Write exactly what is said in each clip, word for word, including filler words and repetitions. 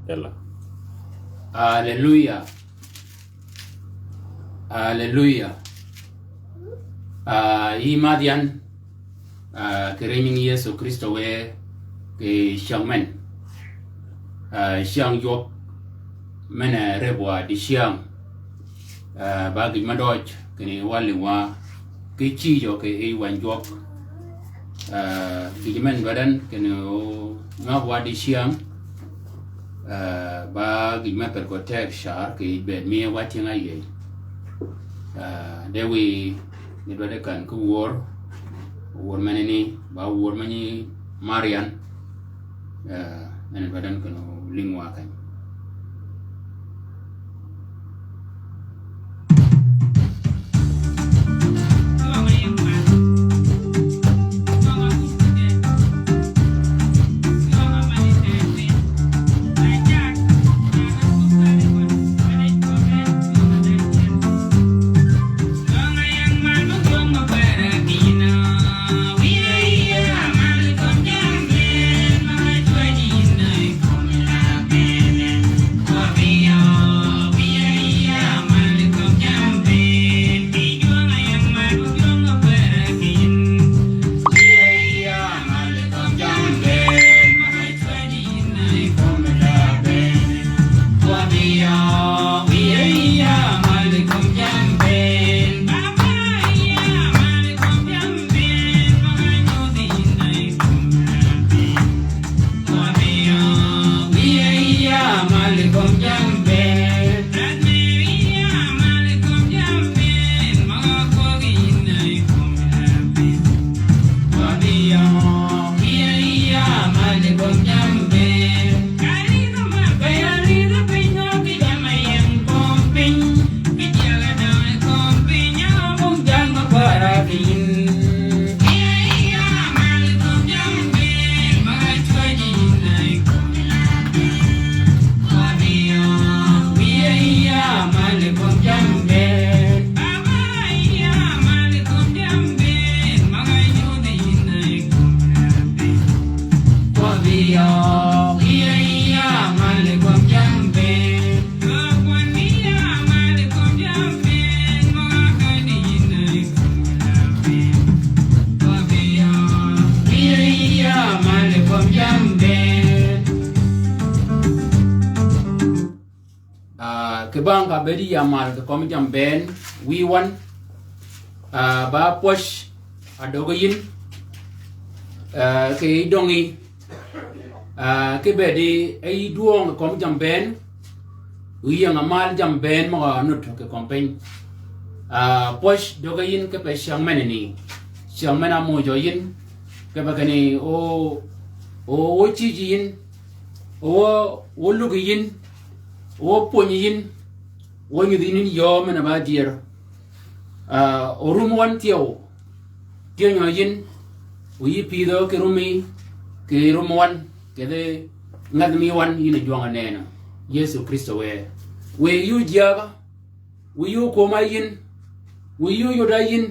Yalla. Haleluya. Haleluya. Ah, yï madh yan, ah, kì ri nying Yëso Krïstø wë kì cyäng men. Ah, cyäng jwøk men-a rebwa dicyäng. Ah, ba gïj me døøj kinni wa lïngwa ki cïjø kì yij wänyi jwøk. Ah, gïj men dwaddan kinni o ngäbwa dicyäng. Ah, ba gïj me pel ko teg car kì yij bëëd mi wa tyëng-a áyïëy. Ah, de wiy ni dwaddi kän ki wör, wör menani, ba wör menyi Marian. Ah, en dwaddan kinni o lïngwa kany. Ah, kì bang ka bedi ya mal kì kömi jam bënn, wiy wan, ah, ba pwøj a döggi yïn, ah, kì döngí, ah, kibedi e yï dwøng kì kömi jam bënn, wiy ying-a mal jam bënn møg-a nud kì kömi piny. Ah, pwøj döggi yïn kipe cyäng menani, cyäng men-a ámojø yïn, kipe kinni o, o, o cïj yïn, o, o luggi yïn, o pwönyi yïn, o nyudhi yïn yöö men-a ba dyër. Ah, o rum wan thyew, tyënyø yïn, o yï pïdhø kì rumi, kì rum wan, kì dhi ngadh mi wan yïn a jwøng-a nënø. Yëso Krïstø wë. Wiy yï ójyäg-a, wiy yï ókwöm-a yïn, wiy yï óyod-a yïn,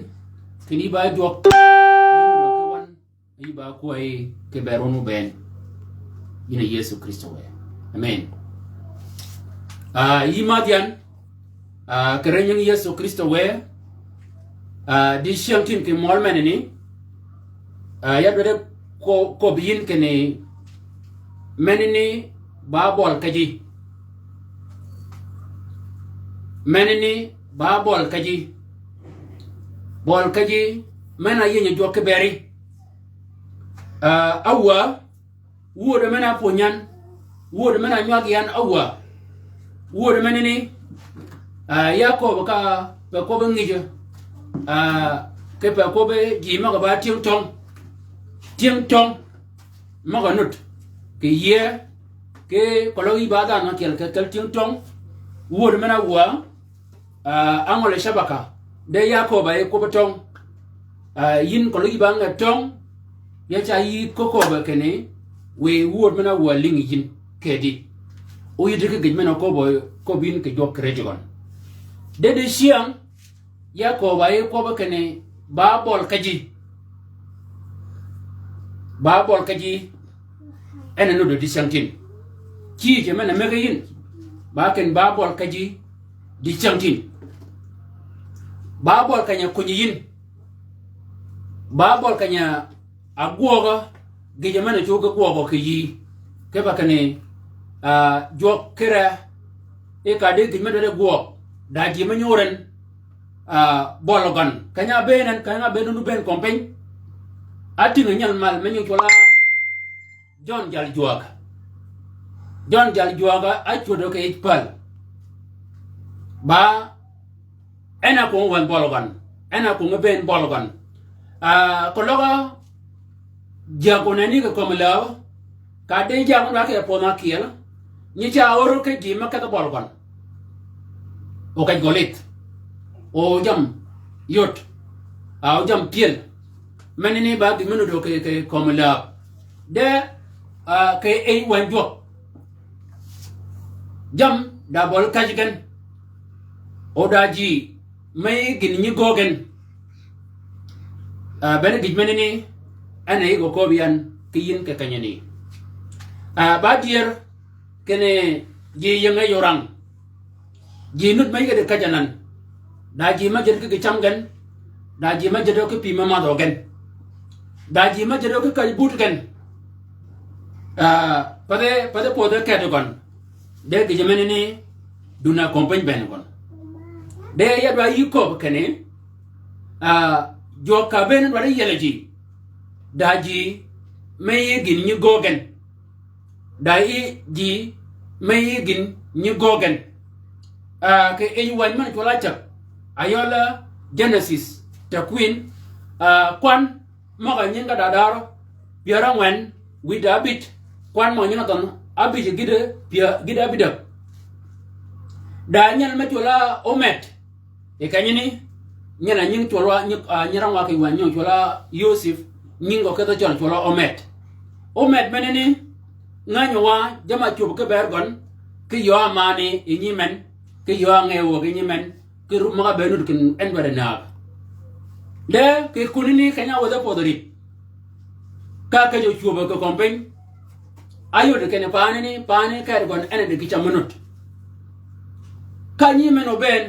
kinni ba jwøk. Yïn a dø kì wan. Yï ba kwäyi kì bër wun wubënn. Yïn a Yëso Krïstø wë. Amen. Ah, yï madh yan, ah, kì ri nying Yëso Krïstø wë, ah, dicyäng tin kì møl menani, ah, ya dwaddi ko-, köbbi yïn kinni menani ba bøl käjji. Menani ba bøl käjji. Bøl käjji men-a yïnyi jwøk kiberi. Ah, áwäà, wöddi men-a ápwönyi yan, wöddi men-a ánywag yan áwäà. Wöddi menani, ah, ya köbbi ka pe kwøbbi ngïjø, ah, kipe kwøbbi ji møg-a ba tyëng töng. Tyëng töng møg-a nud kì yïëy, ki keløg yï ba dhanhø ákyel kì kel tyëng töng. Wöddi men-a áwäà, ah, ángøli shabaka. De ya köbbi a yi kwøbbi töng. Ah, yïn keløg yï ba nge töng. Ya ca yï köbbi kinni wiy wöddi men-a áwäà lïngi yïn kedi. O yïddi ki gïj men-a köbbi, köbbi yïn kì jwøk kì rëjji gøn. De dicyäng, ya köbbi a yi kwøbbi kinni ba bøl käjji. Ba bøl käjji. En a nudd dicyäng tin. cïï cë men-a mëggi yïn, ba ken ba bøli kej yï dicängtïn. Ba bøli keny-a kunyi yïn. Ba bøli keny-a gwøgø gïjø men-a cuggi gwøgø kì yïí. Kipe kinni, ah, jwøk kire, i ka di gïj me dwaddi gwøg, da ji me nyuur en, ah, bøli gøn. Keny-a ábëën en, keny-a ábëën en, wun wubëën kömi piny. Átïngø nyal mal me nying cwøl á Jøn Jal Jwøk. Jøn Jal Jwøk ácwödø kì yij päl. Ba en a kwøng wäny bøli gøn. En a kwøng bëën bøli gøn. Ah, keløg-a jagø nenni kì kömi läw, ka di jagø dwa kì pödh-a ákyel, nyi ca ör ki ji me kedhi bøli gøn. O kej gø lidh. O jammì yod. Ah, o jammì pyël. Menani ba gïn me nuddø kì, kì kömi läw. De, ah, kì yij wäny jwøk. Jammì da bøli kej gen. O da ji me yï gïn nyi göög gen. Ah, bene gïj menani, en a yï gø kööb yan ki yïn kì kenyani. Ah, ba dyër, kinni ji yinge yi orang. Ji nud me yïgge di kej anan. Da ji me jed ki gï cam gen. Da ji me jedø ki pï me madhø gen. Da ji me jedø ki kej but gen. Ah, pathi, pathi pödhe kedø gøn. De gïjø menani, dun-a kömi piny bënn gøn. De ya dwa yï kööb kinni, ah, jwøk ka bënn dwaddi yiel ji. Da ji me yï gïn nyi göög gen. Da yï ji me yï gïn nyi göög gen. Ah, kì yij wäny men cwøl á cäg. Ayøl, ah, Genesis, Takwin, ah, kwan møg-a nyingi ka da däär pyär ángwen wïdá ábïj, kwan møg-a nyingi ka dhønh ábïj gïdø pyär, gïdø ábïdäg. Da nyel me cwøl á Omed. I kenyani, nyel a nying cwøl wa, nyi, ah, nyirang wa kì wa nying cwøl á Yoseph, nying gø kedhi cøl cwøl á Omed. Omed menani, ngänyi wa, jamm-a cwöb ki bër gøn, ki yø-a mani yi nyimen, ki yø-a ngee wäg yi nyimen, ki rum møg-a be nud kinni en dwaddi näg. De, kì kunani keny-a áwädhi pödhi rïp. Ka kej ocwöbø kì kömi piny. Áyod kinni paanani, paani keri gøn en a di ki cam me nud. Ka nyimen obëën,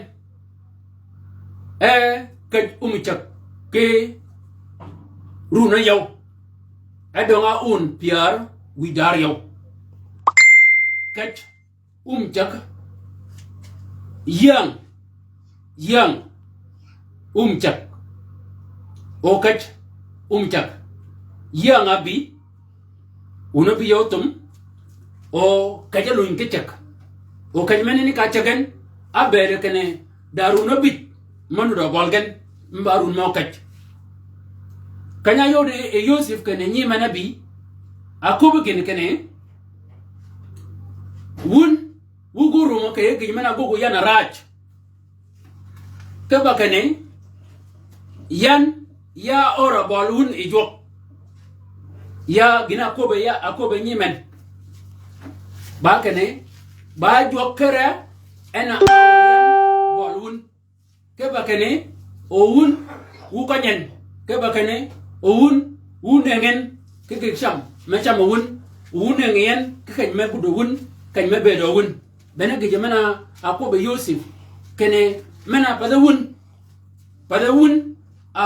e kej um cäg ki run áyøw. E døng-a un pyär wïj da áryøw. Kej um cäg. Yäng. Yäng. Um cäg. O kej um cäg. Yäng ábï. Wun ábï yøw thum. O kej áluny ki cäg. O kej menani ka cäg en, ábëëd kinni da run ábïj me nudd-a bøl gen, mba run mø kej. Keny-a áyod yi Yoseph kinni nyimen ábï, aköbbi gïn kinni, wun, wu gu rumø kì yij gïj men-a ágöggu yan a räj. Kipe kinni, yan, ya ör-a bøl wun yi jwøk. Ya gïn-a áköbbi ya, áköbbi nyimen. Ba kinni, ba jwøk kere, en a ör-a yan bøl wun. Kipe kinni, o wun, wu køny en. Kipe kinni, o wun, wu nëngi en, ki gïg cam, me cam wun, wu nëngi en, ki keny me buddi wun, keny me bëëdø wun. Bene gïjø men-a ákwøbbi Yoseph, kinni men-a pathi wun, pathi wun, a,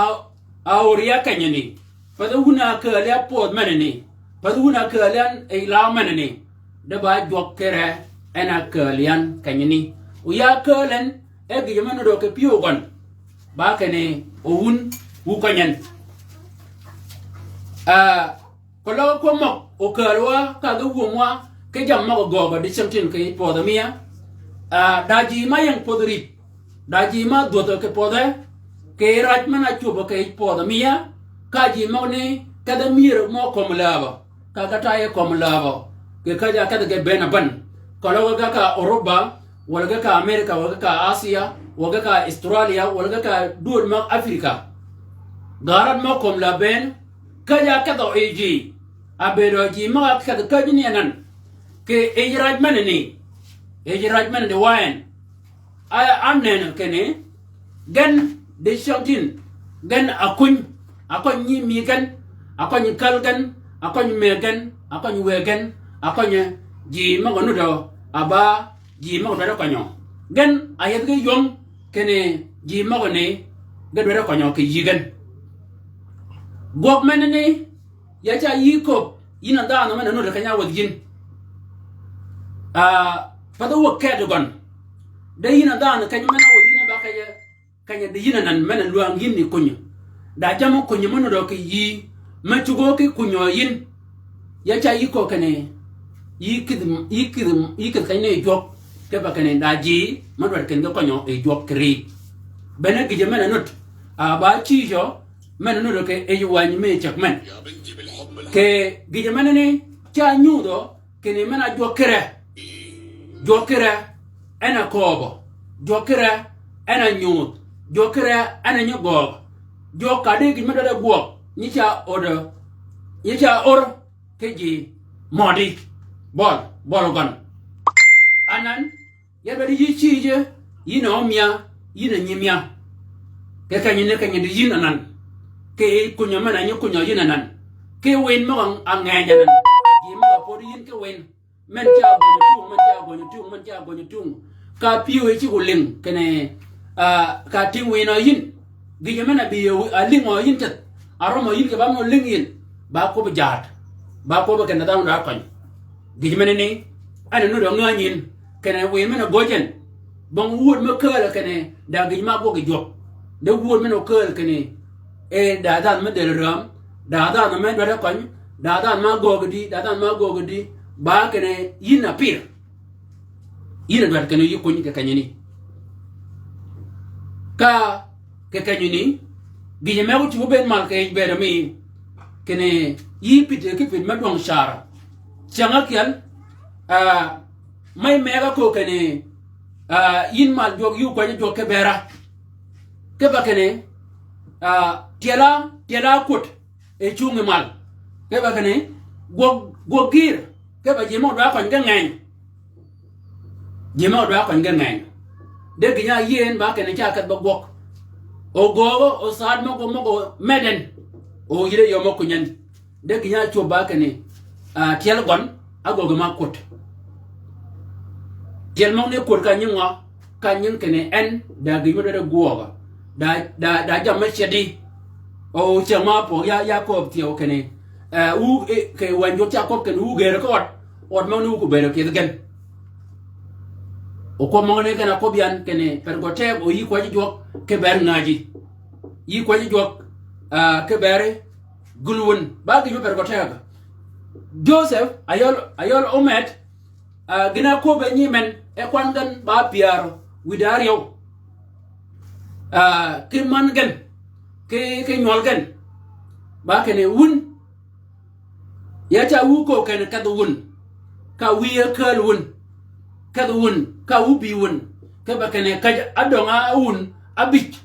a ör ya kenyani, pathi wun a kääli ya pödh menani, pathi wun a kääli yan yi law menani, de ba jwøk kere, en a kääli yan kenyani. O ya kääl en, e gïjø men-a dø kì pyëw gøn. Ba kinni o wun, wu køny en. Ah, keløg kwøb møg, okääl wa, ka ge wum wa, ki jammì møg-a gøøg-a dicengtin kì yij pödh-a miya. Ah, da ji ma ying pödh rïp. Da ji ma dhwödhø kì pödhe, kì räj men-a ácwöbø kì yij pödh-a miya, ka ji møgani, kedhe myër mø kömi läbø. Ka ge ta yi kömi läbø. Kì käjj-a kedhi ge bënn-a bän. Keløg ge ka Europa, walà ge ka America, walà ge ka Asia, walà ge ka Australia, walà ge ka dwööd møg Africa. Gaarad mø kömi läbø bënn, käjj-a kedhø yi ji. Ábëëdø ji møg-a kedhi käjji ni anan. Kì yij räj menani. Yij räj menani wa en. A, a nenni kinni, gen dicengtin, gen a kuny, a køny nyi mi gen, a køny käl gen, a køny mëgg gen, a køny wëgg gen, a køny ji møg-a nudø a ba ji møg-a dwaddi kønyø. Gen a yethi ge ywøng kinni ji møgani ge dwaddi kønyø kì yï gen. Gwøg menani ya ca yï köbbi yïn a dhanhø men-a nudø keny-a áwädhi yïn. A, path-a wäg kedi gøn. De yïn a dhanhø keny men-a áwädhi yïn ba keny-a, keny-a di yïn anan men-a lwäng yïn ni kunyø. Da jammì kunyø mø nudø kì yï, me cugø ki kunyø yïn. Ya ca yï köbbi kinni, yï kïdhi, yï kïdhi, yï kïdhi keny ni yi jwøk, kipe kinni da ji, me dwaddi kinni ge kønyø yi jwøk kì ri. Bene gïjø men-a nud, a ba cïjø, men-a nudø kì yij wänyi mi ceg men. Kì gïjø menani, ca nyudhø, kinni men-a jwøk kire. Jwøk kire, en a kööbø. Jwøk kire, en a nyudh. Jwøk kire, en a nyi göög. Jwøk ka di gïj me dwaddi gwøg, nyi ca ödø, nyi ca ör, ki ji, mødi. Bøl, bøl gøn. Anan, ya dwaddi yï cïjø, yïn a ómya, yïn a nyimya. Kì kenyani kenyani yïn anan. Kì kunyø men-a nyi kunyø yïn anan. Kì wïn møg-a ngeny anan. Ji møg-a podi yïn kì wïn. Men ca gøny tung, men ca gøny tung, men ca gøny tung. Ka pyëwe cigg olïng, kinni, a, ka tïng wïnø yïn. Gïjø men-a bï, a, lïngø yïn teth. A rømø yïn kì ba men olïng yïn. Ba kwøbbi jaad. Ba kwøbbi kinni dhanhø da køny. Gïjø menani, en a nudø ngänyi yïn. Kinni wïn men-a göjji en. Bong wud me kääl kinni, da gïj ma gwøg yi jwøk. De wud men-a okääl kinni, e, da dhanhø me dhäl räm, da dhanhø me dwaddi køny, da dhanhø ma göög di, da dhanhø ma göög di, ba kinni yïn a pïr. Yïn a dwaddi kinni yï kuny kì kenyani. Ka kì kenyani, gïjø me ócuggi bëëd mal kì yij bëëdø mi, kinni yï pïdhi ki pïdh me dwøng carø. Cyäng ákyel, a, me megø köög kinni, a, yïn mal jwøk yï ókwäjji jwøk ki bera. Kipe kinni, a, tyela, tyela ákwöd, e cungi mal. Kipe kinni, gwøg, gwøg gïr, kipe ji mø dwa køny ge ngeny. Ji mø dwa køny ge ngeny. De gïn-a áyïëy en ba kinni ca kedh be gwøg. O göögø, o saad møg-a, møg-a med en. O yïddi yöm ókuny en. De gïn-a ácwöb ba kinni, a, tyel gøn, ágöög ma kwöd. Tyel møgani kwöd ka nying ngø, ka nying kinni en, da gïn me dwaddi gwøgø. Da, da, da jammì me cedi. O cyäng ma pög ya, ya kööb thyew kinni. E, wu, e, kì wänyi jwøk ca kwøb kinni wu gërø ki ød. Ød møgani wu ko bëëdø kïdhi gen. O kwøb møgani gen a kwøb yan kinni, per gø teg, o yï kwäjji jwøk, ki ber ngäji. Yï kwäjji jwøk, a, ki beri, gul wun, ba gïj me per gø teg. Joseph, ayøl, ayøl omed, a, gïn-a ákwøb e nyimen, e kwan gen ba pyär, wïdá áryew. A, ki man gen, ki, ki nywøl gen. Ba kinni wun, ya ca wu köög kinni kedh wun. Ka wïy ákääl wun. Kedh wun, ka wu bï wun. Kipe kinni käj ádöng-a wun ábïj.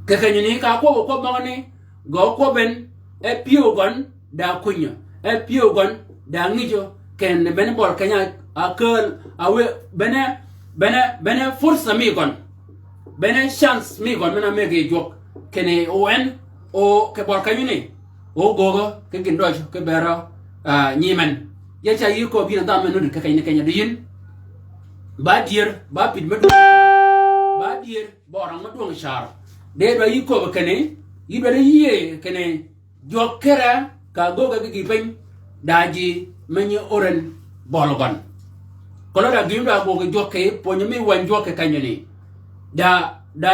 Kì kenyani ka kwøb kwøb møgani, gø kwøb en, e pyëw gøn, da kunyø, e pyëw gøn, da ngïjø, kinni bene bøl keny-a ákääl, a we, bene, bene, bene fursa mi gøn. Bene chance mi gøn men-a mëggi jwøk, kinni o en, o kì bøl kenyani, o göögø, ki gïndøj, ki bera, a, nyimen. Ya ca yï kööb yïn a dhanhø me nuddi kì kenyani kenyani di yïn. Ba dyër, ba pïdh me dwøng. Ba dyër, ba orang me dwøng car. De dwa yï kööb kinni, yï dwa de yïëy kinni, jwøk kire ka göög ge gï piny, da ji me nyi ören bøl gøn. Keløg da gïn da gwøg jwøk kì pwönyi mi wänyi jwøk kì kenyani. Da, da,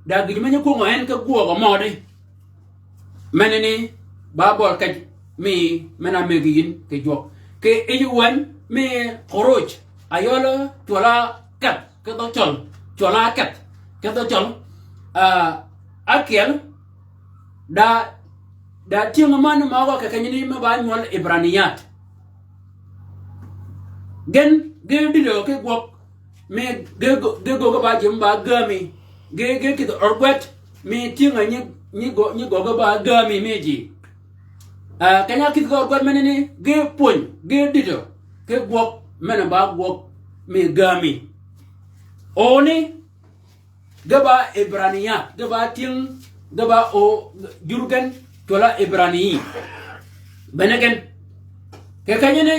da gïn me nyi kwöngø en ki gwøgø mødi. Menani, ba bøl kej mi men-a mëggi yïn kì jwøk. Kì yij wänyi mi Kuruj, ayøl cwøl-a kedh, ki dhø cøl, cwøl-a kedh, ki dhø cøl, a, ákyel, Da, da tyëng-a männi møg-a kì kenyani me ba nywøl Ibraniyat. Gen, ge dïdø ki gwøg, mi ge, ge gøggi ba ji me ba gämi, ge, ge kïdhi ørgwed, mi tyëng-a nyi, nyi gø, nyi gøggi ba gämi mi ji. A, keny-a kïdhi ørgwed menani, ge pwöny, ge dïdø, ki gwøg, men-a ba gwøg, mi gämi. Oni, ge ba Ibraniya, ge ba tyëng, ge ba o jur gen, cwøl-a Ibrani. Bene gen, Kì kenyani,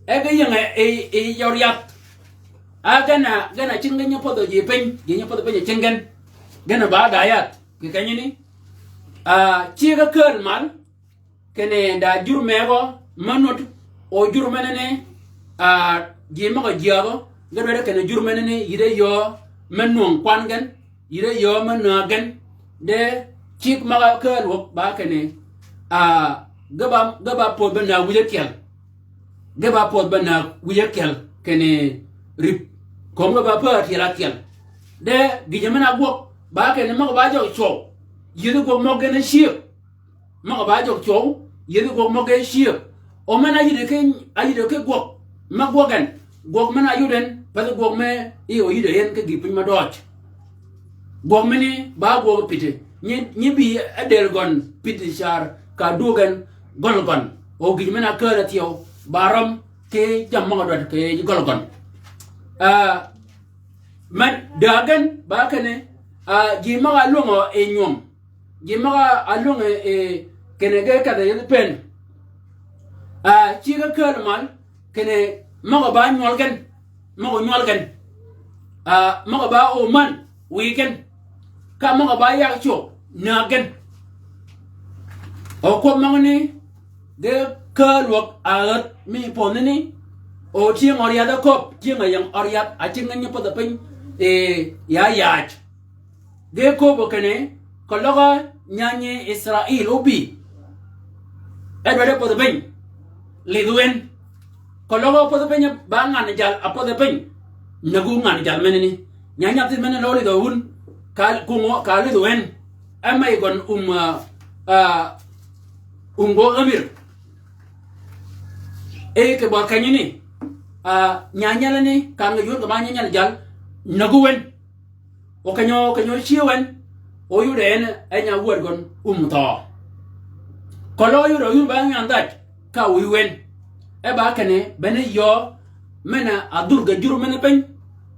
e ge ying-a yi, yi yø ryath. A gen a, gen a cingi nyi pödhi ji piny, ji nyi pödhi piny cingi gen. Gen a ba da yath. Kì kenyani, a, cigg-a kääl mal, kinni da jur megø me nud, o jur menani, a, ji møg-a jyäägø, ge dwaddi kinni jur menani, yïddi yöö me nwöng kwan gen, yïddi yöö me nääg gen, de cigg møg-a kääl wäg ba kinni, a, ge ba, ge ba pödh be nääg wïj ákyel. Ge ba pödh be nääg wïj ákyel, kinni rïp. Kömi ge ba pär tyel ákyel. De gïjø men-a gwøg, ba kinni møg-a ba jøg cwøw, yïddi gwøg møg gen ácyëëg. Møg-a ba jøg cwøw, yïddi gwøg møg gen ácyëëg. O men-a áyïddi ki, áyïddi ki gwøg, me gwøg en, gwøg men-a áyod en, pathi gwøg me yi oyïddi en ki gïïpiny me døøj. Gwøg meni ba gwøg pïddi, nyi, nyi bï e dël gøn pïddi car ka dwöög en gøl gøn. O gïj men-a kääl-a thyew, ba røm ki jammì møg-a dwaddi kì yij gøl gøn. A, men dääg gen, ba kinni, a, ji møg-a lwöngø yi nywöm. Ji møg-a lwöngø yi, kinni ge kedh-a yethi pëën. A, cigg-a kääl mal, kinni møg-a ba nywøl gen, møg-a nywøl gen. A, møg-a ba o män, wïy gen. Ka møg-a ba yag cwøw, nääg gen. O kwøb møgani, ge kääl wäg a ädh mi pödhani, o tyëng øryath áköbb, tyëng-a ying øryath, a cingi nyi pödhi piny, e, ya yaaj. Ge köbbø kinni, keløg nyanyi Israil óbï. E dwaddi pödhi piny, lidhu en. Keløg pödhi piny ba ngan jal a pödhi piny, nägu ngan jal menani. Nya nyathi men-a lö lidhø wun, ka kungo, ka lidhu en. E mey gøn um, a, a, um gø amir. E kì bøl kenyani, a, nya nyalani, ka nge yun kì ba nya nyal jal, nägu wen. O kenyo, o kenyo ciew en, oyud en, e nya wär gøn um thøø. Keløg oyud, oyud ba nyan dhaj, ka wïy wen. E ba kinni, bene yöö, men-a dhurgø jur meni piny,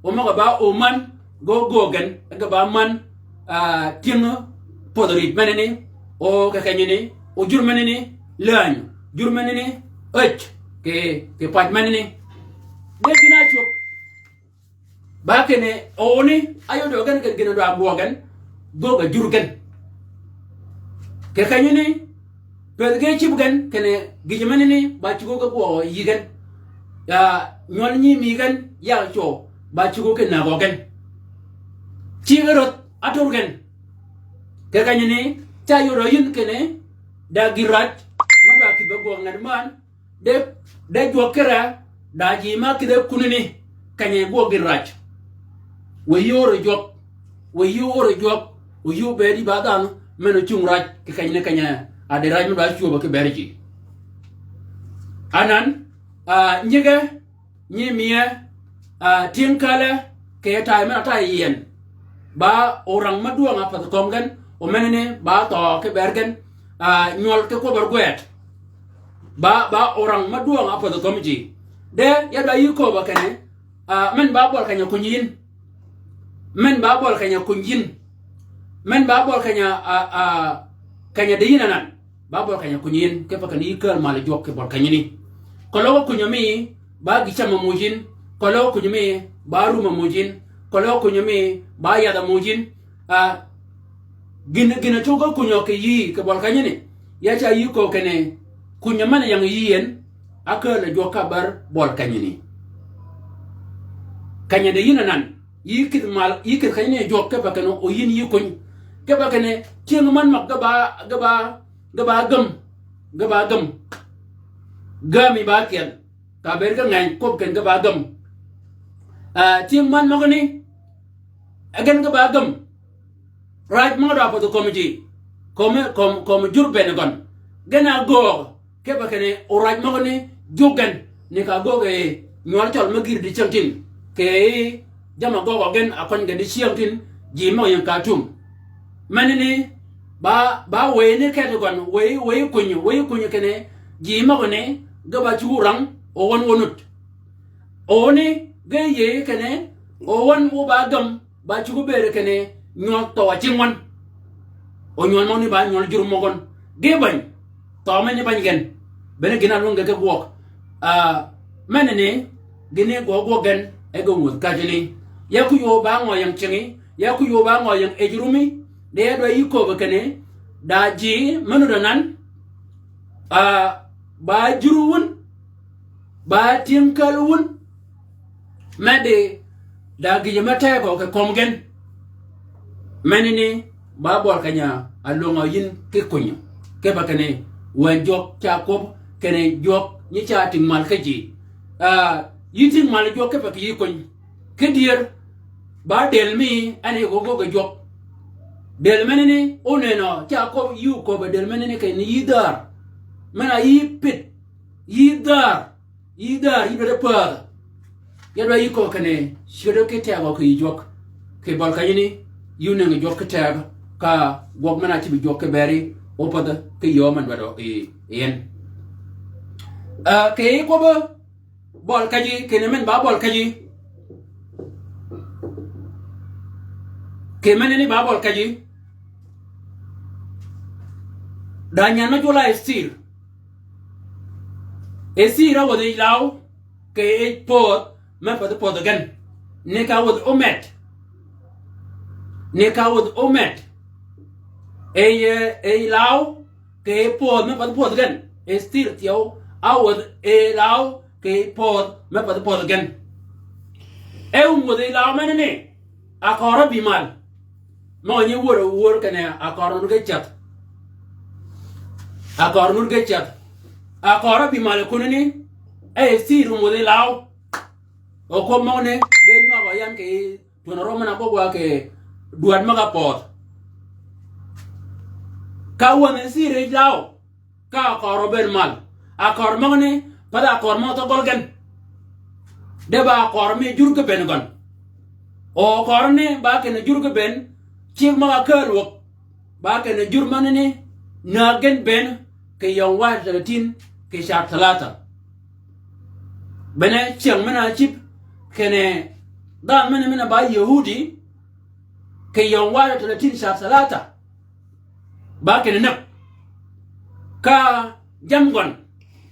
o møg-a ba o män, ge göög gen, e ge ba män, a, tyëng pödhi rïj menani, o kì kenyani, o jur menani, läny, jur menani, äj, kì, kì pac menani. De gïn-a ácwöb. Ba kinni, o ni, áyodø gen kì gïn-a dwa gwøøg gen, göög a jur gen. Kì kenyani, pëthi ge cïb gen, kinni gïjø menani, ba cugø ge gwøøg yï gen. Ya, nywøl nyi mi gen, ya cwøw, ba cugø ki nägø gen. Cigg-a röth, átur gen. Kì kenyani, ca yodø yïn kinni, da gïn raj, me dwa kïdhi gwøøg ngat män, de, de jwøk kere, da ji ma kïdhe kunani, keny-a gwøg gïn raj. Wë yï ör jwøk, wë yï ör jwøk, wë yï obëëd yï ba dhanhø, men ocung raj, kì kenyani keny-a, a di raj me dwa cwöbø ki beri ji. Anan, a, nyige, nyi miye, a, tyëng käle, kì yij taay men-a taay yien. Ba orang me dwøng-a pädhi kömi gen, o menani, ba thøø ki ber gen, a, nywøl ki kwøb-a gwed. Ba, ba orang me dwøng-a pädhi kömi ji. De, ya dwa yï kööbø kinni, a, men ba bøl keny-a kuny yïn. Men ba bøl keny-a kuny yïn. Men ba bøl keny-a, a, a, keny-a di yïn anan. Ba bøl keny-a kuny yïn, kipe kinni yï kääl mal jwøk kì bøl kenyani. Keløg kuny-a mi, ba gï cam-a muuj yïn. Keløg kuny-a mi, ba rum-a muuj yïn. Keløg kuny-a mi, ba yadh-a muuj yïn. A, gïn, gïn-a cugø kuny-a kì yïí, kì bøl kenyani. Ya ca yï köög kinni, kuny-a men-a ying yï yien, ákääl-a jwøk ka ber bøl kenyani. Keny-a di yïn anan, yï kïdhi mal, yï kïdhi kenyani jwøk kipe kinni, o yïn yï kuny. Kipe kinni, tyëng män møg ge ba, ge ba, ge ba gäm, ge ba gäm. Gämi ba kyel, ka bëëd ge ngeny kwøb kinni ge ba gäm. A, tyëng män møgani, e gen ge ba gäm. Raj møg-a dwa pädhi kömi ji. Kömi, kömi, kömi jur bënn gøn. Gen a göög, kipe kinni, o raj møgani, jug gen, ni ka göög yi, nywøl cøl me gïr dicyängtïn. Kì yij, jamm-a göög gen, a køny gen dicyängtïn, ji møg-a ying Khartoum. Menani, ba, ba wëy ni keddi gøn, wëy, wëy kuny, wëy kuny kinni, ji møgani, ge ba cugø rang, o wøn wøn ut. O ni, ge yïëy kinni, o wøn wu ba gäm, ba cugø bëëd kinni, nywøl thøø a cing wøn. O nywøl møgani ba nywøl jur møgøn. Ge bäny, thøø men ni bäny gen. Bene gïn-a lwøng ge ki gwøg. Ah, menani, gïni gwøøg gwøøg gen, e ge wuodh kajini. Ya ku yöö ba ngø ying cingi, ya ku yöö ba ngø ying ej rumi, de ya dwa yï köbbi kinni, da ji me nudd anan, ah, ba jur wun, ba tyëng käl wun, me di da gïjø me tegø kì kömi gen. Menani ba bøli keny-a álwöng-a yïn ki kunyi. Kipe kinni wänyi jwøk ca kwøb kinni jwøk nyi ca tïng mal ki ji. Ah, yï tïng mal jwøk kipe kì yï kunyi. Ki dyër ba dël mi en yi gø gø kì jwøk. Dël menani ónënø ca kwøb yï óköbbi dël menani kinni yï dhäär. Men-a yï pit. Yï dhäär. Yï dhäär, yï dwaddi päädhø. Ya dwa yï köbbi kinni, cwöddi ki tegø kì yï jwøk. Kì bøli kenyani, yï ónëngi jwøk ki tegø, ka gwøg men-a ácïb jwøk ki beri, ópädhi ki yöö men dwaddø yi, yi en. Ah, kì yï kwøbbi bøli keji, kinni men ba bøli keji. Kì menani ba bøli keji. Da nyan me jwøl-a Estir. Estir a wädhi yij law, kì yij pödh, me pädhi pödhi gen. Ni ka wädhi ómed. Ni ka wädhi ómed. Yij, yij law, kì yij pödh, me pädhi pödhi gen. Estir thyew, a wädhi yij law, kì yij pödh, me pädhi pödhi gen. E wum wädhi yij law menani. Akøri bï mal. Møg-a nyi wör, wör kinni akøri nudd ge ceth. Akøri nudd ge ceth. Akøri bï mal kunani. E Estir wum wädhi law. O kwøb møgani, ge nywagø yan kì twön-a røm men-a ágwøg wa kì dwäd møg-a pödh. Ka wänhi Estir yij law. Ka akøri óbëëd mal. Akøri møgani, path akøri møg-a thø gøl gen. De ba akøri mi jur ki bënn gøn. O akøri ni ba kinni jur ki bënn, cigg møg-a kääl wäg. Ba kinni jur menani, näg gen bënn, kì yøng wahid wa talatin, kì car talata. Bene cyäng men-a ácïb, kinni dhanhø men-a, men-a ba Yahudi, kì yøng wahid wa talatin car talata. Ba kinni näg. Ka jammì gøn.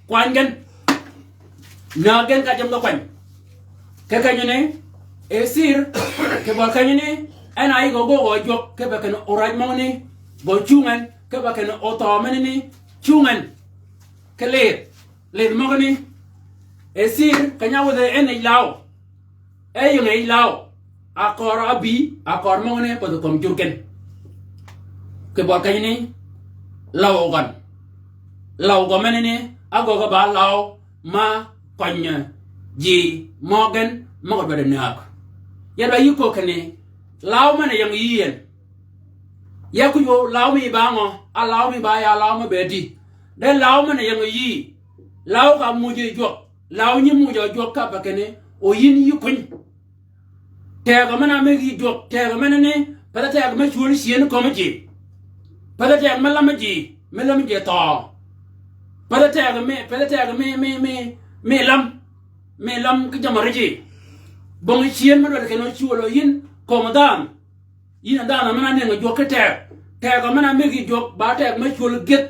Kwany gen. Näg gen ka jammì gø kwany. Kì kenyani, Estir, kì bøli kenyani, en a yï gø gø gø jwøk, kipe kinni oraj møgani, gø cungi en, kipe kinni othøø menani, cungi en. Kì lidh, lidh møgani. Estir, keny-a áwädhi en yij law. E ying-a yij law, akøri ábï, akøri møgani pädhi kömi jur gen. Kì bøli kenyani, law gøn. Law gø menani, ágöggi ba law, ma kønyi ji møgen, møg-a dwaddi näg. Ya dwa yï köög kinni, law men-a ying yï en. Ya ku yöö law mi ba ngø, a law mi ba ya law me bëëdi. De law men-a ying yï. Law ka muuj yi jwøk. Law nyi muuj yi jwøk ka pa kinni, o yïn yï kuny. Tegø men-a ámëggi jwøk, tegø menani, path tegø me cwöl cyën kömi ji. Path tegø me lam ji, me lam ji thøø. Path tegø me, path tegø me, me, me, me lam, me lam ki jammì ri ji. Bong cyën me dwaddi kinni cwöl yïn kömi dhanhø. Yïn a dhanhø men-a ánëngi jwøk ki tegø. Tegø men-a ámëggi jwøk, ba tegø me cwöl gyëdh.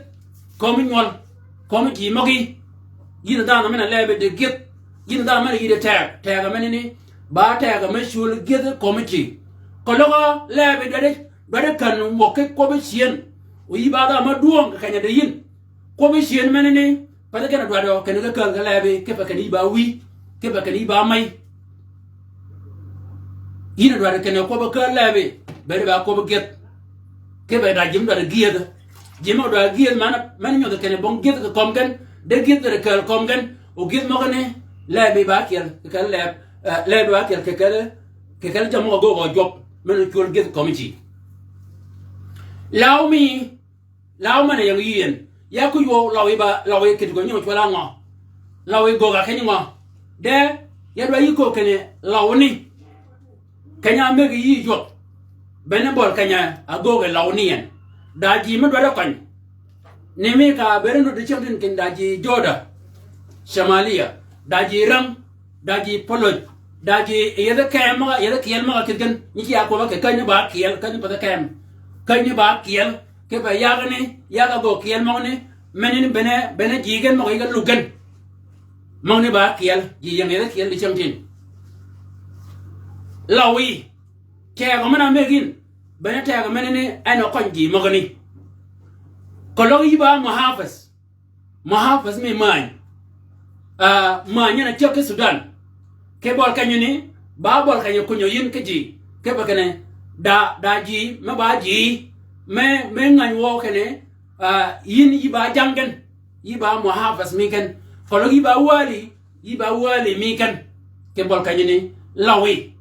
Kömi nywøl, kömi ji møgí. Yïn a dhanhø men-a lebi di gyëdh. Yïn a dhanhø men-a yïddi tegø, tegø menani. Ba tegø me cwöl gyëdh kömi ji. Keløg lebi dwaddi, dwaddi kän wäg ki kwøbbi cyën. O yï ba dhanhø me dwøng kì keny-a di yïn. Kwøbbi cyën menani, path gen a dwaddi kinni ge käl ge lebi, kipe kinni yï ba wïy, kipe kinni yï ba mey. Yïn a dwaddi kinni kwøbbi käl lebi, bene ba kwøbbi gyëdh. Kipe da ji me dwaddi gyëdh. Ji me dwaddi gyëdh men, men nyodhi kinni bong gyëdh kì kömi gen, de gyëdh dwaddi käl kömi gen, o gyëdh møgani, lebi ba kyel, kì kel leb, eh, lebi ba kyel, kì kel, kì kel jammì møg-a gø gø jwøk, men cwöl gyëdh kömi ji. Law mi, law men-a ying yï en. Ya ku yöö law yi ba, law yi kït gø nying cwøl á ngø. Law yi gögg-a keny ngø. De, ya dwa yï köög kinni law ni. Keny-a ámëggi yï jwøk. Bene bøli keny-a ágöggi law ni en. Da ji me dwaddi køny. Ni mi ka bëëd nudd cyängtïn kinni da ji Judá. Samaria. Da ji Räng. Da ji Puløj, da ji yethi keem møg-a, yethi kyel møg-a kïdhi gen, nyi ci a kwøb-a kì käny ni ba kyel, käny ni pathi keem. Käny ni ba kyel, kipe yagani, yag-a gø kyel møgani, menani bene, bene ji gen møg-a yï ge lug gen. Møgani ba kyel, ji ying yeth kyel di cyängtïn. Lawi, tegø men-a mëggi yïn, bene tegø menani en a køny ji møgani. Keløg yï ba muhafaz, muhafaz mi mäny. Ah, mäny en a cyäg ki Sudan. Ki bøl kenyani, ba bøl keny-a kunyø yïn ki ji. Ki be kinni, da, da ji, me ba ji, me, me ngäny wøw kinni, ah, yïn yï ba jang gen, yï ba muhafaz mi gen. Keløg yï ba wali, yï ba wali mi gen. Ki bøl kenyani, lawi.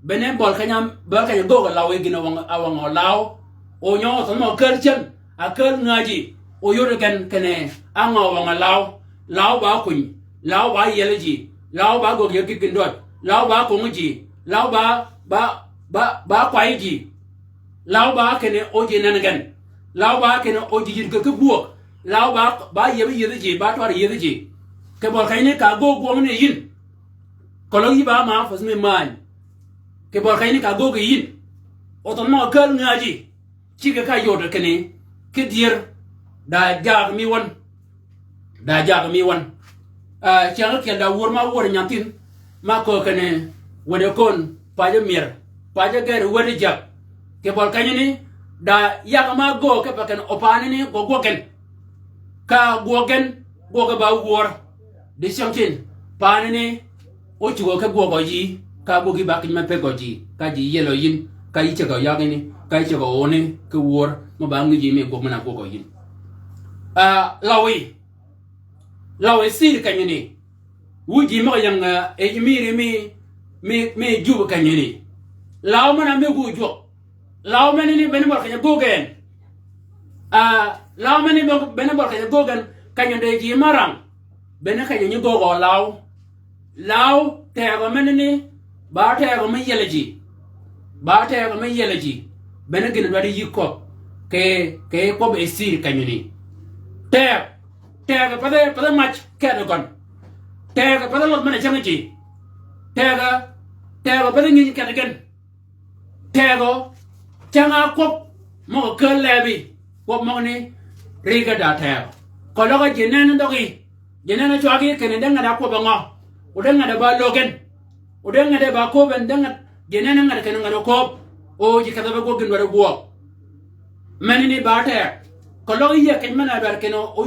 Bene bøl keny-a, bøl keny-a göög lawi gïn a wøng, a wøng law. O nyø thønh mø a käl cyän, a käl ngäji. O yod gen kinni, a ngø wøng law. Law ba kuny, law ba yiel ji, law ba göög yi gïn døj, law ba kong ji, law ba, ba, ba, ba kway ji. Law ba kinni o ji nen gen. Law ba kinni o ji yïd ki gwøg. Law ba, ba yieb yiedhi ji, ba twar yiedhi ji. Ki bøl kenyani ka göög gwøng ni yïn. Keløg yï ba muhafaz mi mäny. Ki bøl kenyani ka göög yïn. O thønh mø a käl ngäji. Ciggi ka yod kinni, ki dyër, da jagø mi wøn. Da jagø mi wøn. Ah, cyäng ákyel da wur ma wur nyan thïn, ma köög kinni, wede köön, paje myër, paje ger wede jag. Ki bøl kenyani, da yagø ma göög ki pe kinni, o paani ni gø gwøg gen. Ka gwøg gen, gwøg ba wur. Di cyängtïn, paani ni, o cugø ki gwøgø ji, ka gwøg yï ba kiny me pegø ji, ka ji yielø yïn, ka yï cegø yagani, ka yï cegø oni, ki wur, mø ba ngïj yï mi gwøg men-a gwøgø yïn. Ah, lawi, lawi sir kenyani, wu ji møg-a ying, ah, e ji mïri mi, mi, mi jub kenyani. Law men-a mëggu jwøk, Law menani bene bøl keny-a göög gen. Ah, law menani bøl, bene bøl keny-a göög gen, keny-a de ji marang. Bene keny-a nyi göög law. Law, tegø menani, ba tegø me yiel ji. Ba tegø me yiel ji. Bene gïn dwaddi yï kwøb. Ki, ki kwøb e sir kenyani. Teg, tegø pedhe, pedhe mac kedø gøn. Tegø pedhe lødh men-a cäng ji. Tegø, tegø pedhe ngïny kedø gen. Tegø, cäng-a kwøb, møg-a käl lebi, kwøb møgani, rige da tegø. Keløg ji nenni dhøggi, ji nenni cwaggi kinni de ngat-a kwøb a ngø. O de ngat-a ba löggi en. O de ngat-a ba kööb en, de ngat, ji nenni ngat kinni ngat-a kööb. O ji kedhi be gwøg gïn dwaddi gwøg. Menani ba teg. Keløg yï keny men-a dwaddi kinni o,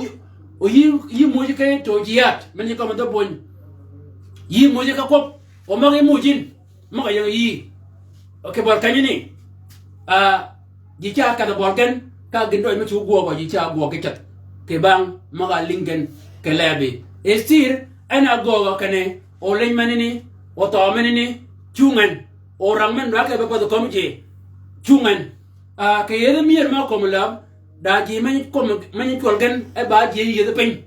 o yï, yï muuj ki tø jiyad, men-a ji kømmi dhø bwöny. Yï muuj ki kwøb, o møg-a yï muuj yïn. Møg-a ying yï. Ki bøl kenyani. Ah, ji ca kedh bøl gen, ka gïn døj me cu gwøgø, ji ca gwøg ki ceth. Kì bang, møg-a lïng gen, kì lebi. Estir, en a göögø kinni, o leny menani, o thøø menani, cung en. O rang men dwa ke be pädhi kömi ji, cung en. Ah, kì yethi myër mø kömi läb, da ji me nyi kömi, me nyi cwøl gen, e ba ji yethi piny.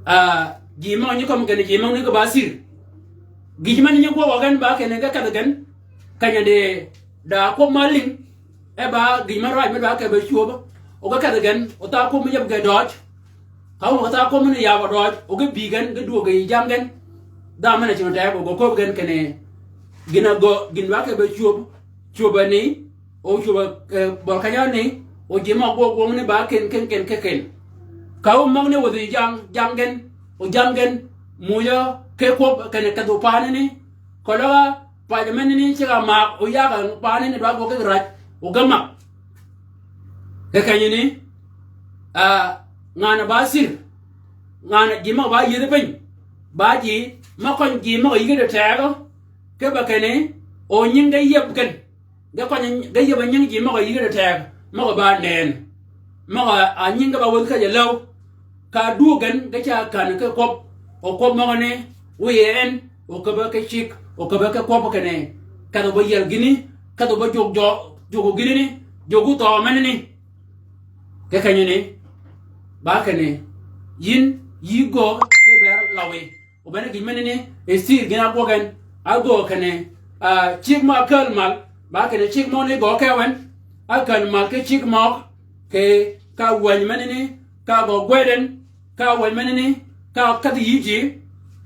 Ah, ji mø nyi kömi gen, ji mø nyi ge ba sir. Gïj men nyi gwøgø gen ba kinni ge kedhi gen, keny-a de da kwøb ma lïng, e ba gïj men raj me dwa ke be cwöb, o ge kedhi gen, o tha kwøb me yeb ge døøj, ka o ge tha kwøb me ni yab døøj, o ge bï gen, ge dwöög ge yi jam gen, dha men-a cing teg, o ge köbbi gen kinni, gïn-a gø, gïn dwa ke be cwöb, cwöbani, o cwöb, eh, bøl keny-a ni, o ji mø gwøg gwøng ni ba ken, ken, ken, ken, ken. Ka o møgani wäthi jang, jang gen, o jang gen, muyø, ke kwøb, kinni kedhi paanani, keløg-a, pac menani ceg-a mak, o yag-a paanani dwa gwøg ki rac, o ge mak. Kì kenyani, ah, ngan-a ba sir, ngan-a ji møg-a ba yiedhi piny, ba ji, me køny ji møg-a yïge di tegø, ki be kinni, o nying ge yieb gen, ge køny, ge yieb nying ji møg-a yïge di tegø, møg-a ba nëën, møg-a, a nying ge ba wäthi käjj-a läw, ka dwöög gen ge ca kän ki kwøb, o kwøb møgani, wiye en, o käbbe ki cigg, o käbbe ki kwøb kinni, kedhi be yiel gïni, kedhi be jwøk jø, jwøk gïnani, jwøk thøø menani. Kì kenyani, ba kinni, yïn, yï göög, ki ber lawi. O bene gïj menani, Estir gïn-a gwøg en, a göög kinni, ah, cigg mø a käl mal, ba kinni cigg mø ni gø kew en, a käl mal ki cigg møg, kì ka wäny menani, ka gø gwed en, ka wäny menani, ka kädhi yï ji,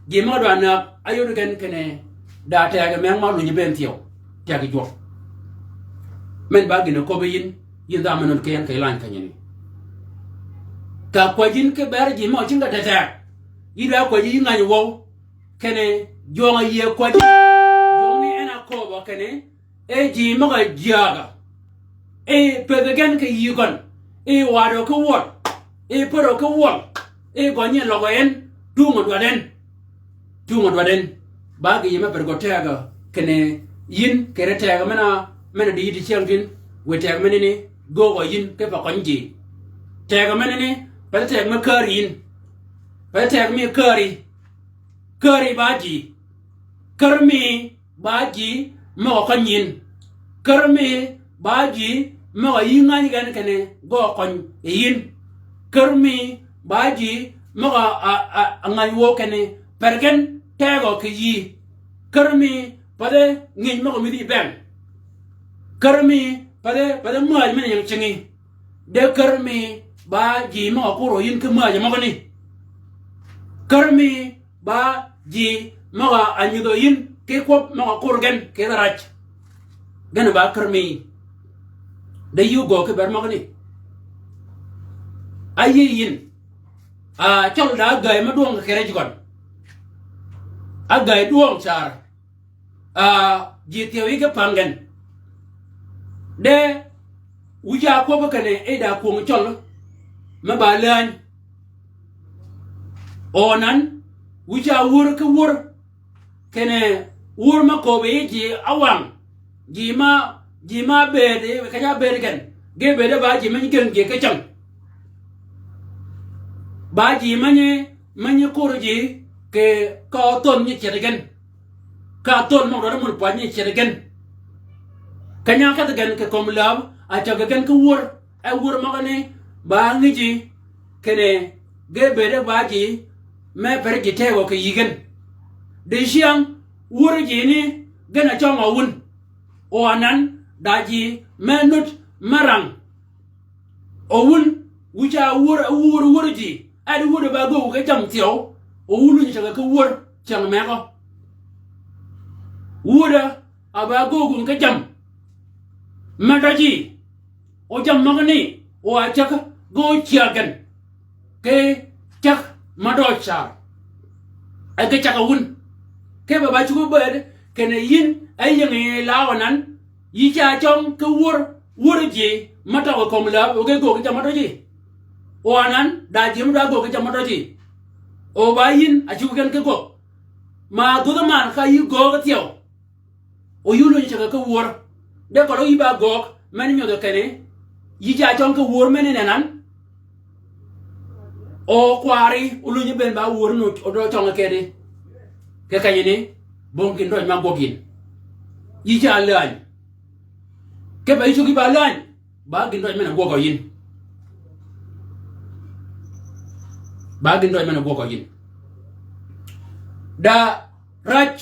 ji mø dwa näg, a yod gen kinni, da tegø meng mø lunyi bënn thyew, tegø jwøk. Men ba gïn-a köbbi yïn, yïn dha men-a ki en kì lany kenyani. Ka kwäj yïn ki ber ji mø cingi di tegø. Yï dwa kwäjji yï ngäny wøw. Kinni jwøng-a yïe kwäjji. Jwøng ni en a kööbø kinni, e ji møg-a jyääg-a, e pëdhi gen kì yï gøn, e wadø ki wøl, e pärø ki wøl, e gønyi e løgø en, tung-a dwaddi en. Tung-a dwaddi en. Ba gï yï me ped gø teg-a kinni yïn kere teg-a men-a, men-a di yï ti cyäng tin, wiy teg menani göög-a yïn ki pa køny ji. Teg-a menani, pathi teg me kääri yïn. Pathi teg mi kääri. Kääri ba ji. Kär mi ba ji møg-a køny yïn. Kär mi ba ji møg-a yï ngäny gen kinni gø køny yi yïn. Kär mi ba ji møg-a, a, a, a ngäny wøw kinni per gen tegø kì yï. Kär mi pathi ngïj møg-a mïdhi yi bëng. Kär mi pathi, pathi määj men-a ying cinggi. De kär mi ba ji møg-a kuro yïn ki määj møgani. Kär mi ba ji møg-a nyudhø yïn ki kwøb møg-a kur gen kì dharac. Gen ba kär mi. De yï ógöög ki ber møgani. Áyïëy yïn. A, cøl da ágäy me dwøng kì rec gøn. Ágäy dwøng car. A, ji thyew yï ki pang gen. De, wu ca kwøbbi kinni e da kwöng cøl me ba läny. O anan, wu ca wur ki wur. Kinni wur me kööb yi ji áwang. Ji ma, ji ma bëëd, keny-a bëëd gen. Ge bëëd ba ji menyi gen ji ki cäng. Ba ji menyi, menyi kur ji kì ka thon nyi cet gen. Ka thon møg-a dwaddi mul pwäj nyi cet gen. Keny-a kedhi gen kì kömi läb, a cäg gen ki wur. E wur møgani ba ngïji kinni ge bëëde ba ji me per ji tegø kì yï gen. Dicyäng wur ji ni gen a cøng-a wun. O anan da ji me nud me rang. O wun, wu ca wur, wur, wur ji. E di wudø ba göögu ki jammì thyew. O wun lunyi cäg ki wur, cyäng megø. Wudø, a ba göögu ki jammì. Me døji. O jammì møgani, o a cäg, gø cyäg gen. Ki cäg me dø car. E ki cäg a wun. Ki be ba cuggi bëëd, kinni yïn, e yingi law anan, yï ca cøng ki wur, wur ji, me tøg kömi läb, o ge göög ki jammì me døji. O anan, da ji me dwa göög ki jammì me døji. O ba yïn, a cuggi gen ki göög. Ma dhwödhi man ka yï göög thyew. O yï lunyi cäg ki wur. De køl o yï ba göög, men nyodhi kinni. Yï ca cøng ki wur men ni nenan. O kwari, o lunyi bënn ba wur ni o dø cøng kedi. Ki kenyani, bong gïn døj ma gwøg yïn. Yï ca läny. Ki be yï cuggi ba läny. Ba gïn døj men-a gwøgø yïn. Ba gïn døj men-a gwøgø yïn. Da rac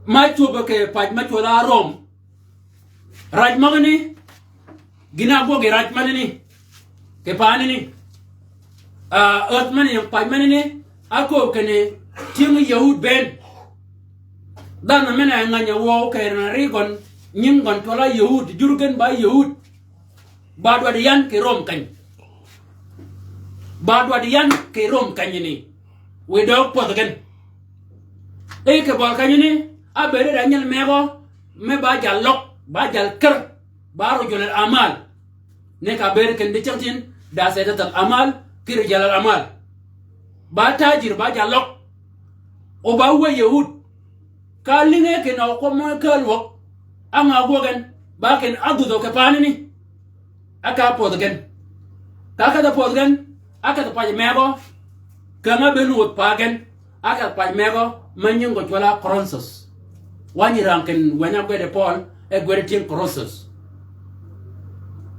ma cwöbbe kì pac ma cwøll-a Rom. Rac møgani, gïn-a gwøg yi rac menani. Kì paanani. A, ädh men-a ying pac menani, ákööb kinni, tyëng Yahud bënn. Dhanhø men-a ngäny-a wøw kì ri gøn, nying gøn cwøll-a Yahud, jur gen ba Yahud. Ba dwaddi yan kì Rom keny. Ba dwaddi yan kì Rom kenyani. Wiy døøg pwødh gen. E kì bøl kenyani, ábëëd da nyel megø, me ba jal løg, ba jal kär, ba rujulal amal. Ni ka bëëd kindi cängtin, da seydatal amal, kì rujulal amal. Ba tajir ba jal løg. O ba wëy Yahud. Ka lïnge kinni o kwøb mø kääl wäg. Á ngø gwøg gen, ba kinni ádhudhø kì paanani. Áka pwødh gen. Ka kedhi pwødh gen, ákedhi pac megø. Käng-a ábëën wuth pa gen. Ákedhi pac megø, me nying gø cwøll-a Korinthus. Wänyi rang kinni wänyi-a gwed Pøøl, e gwed tyëng Korinthus.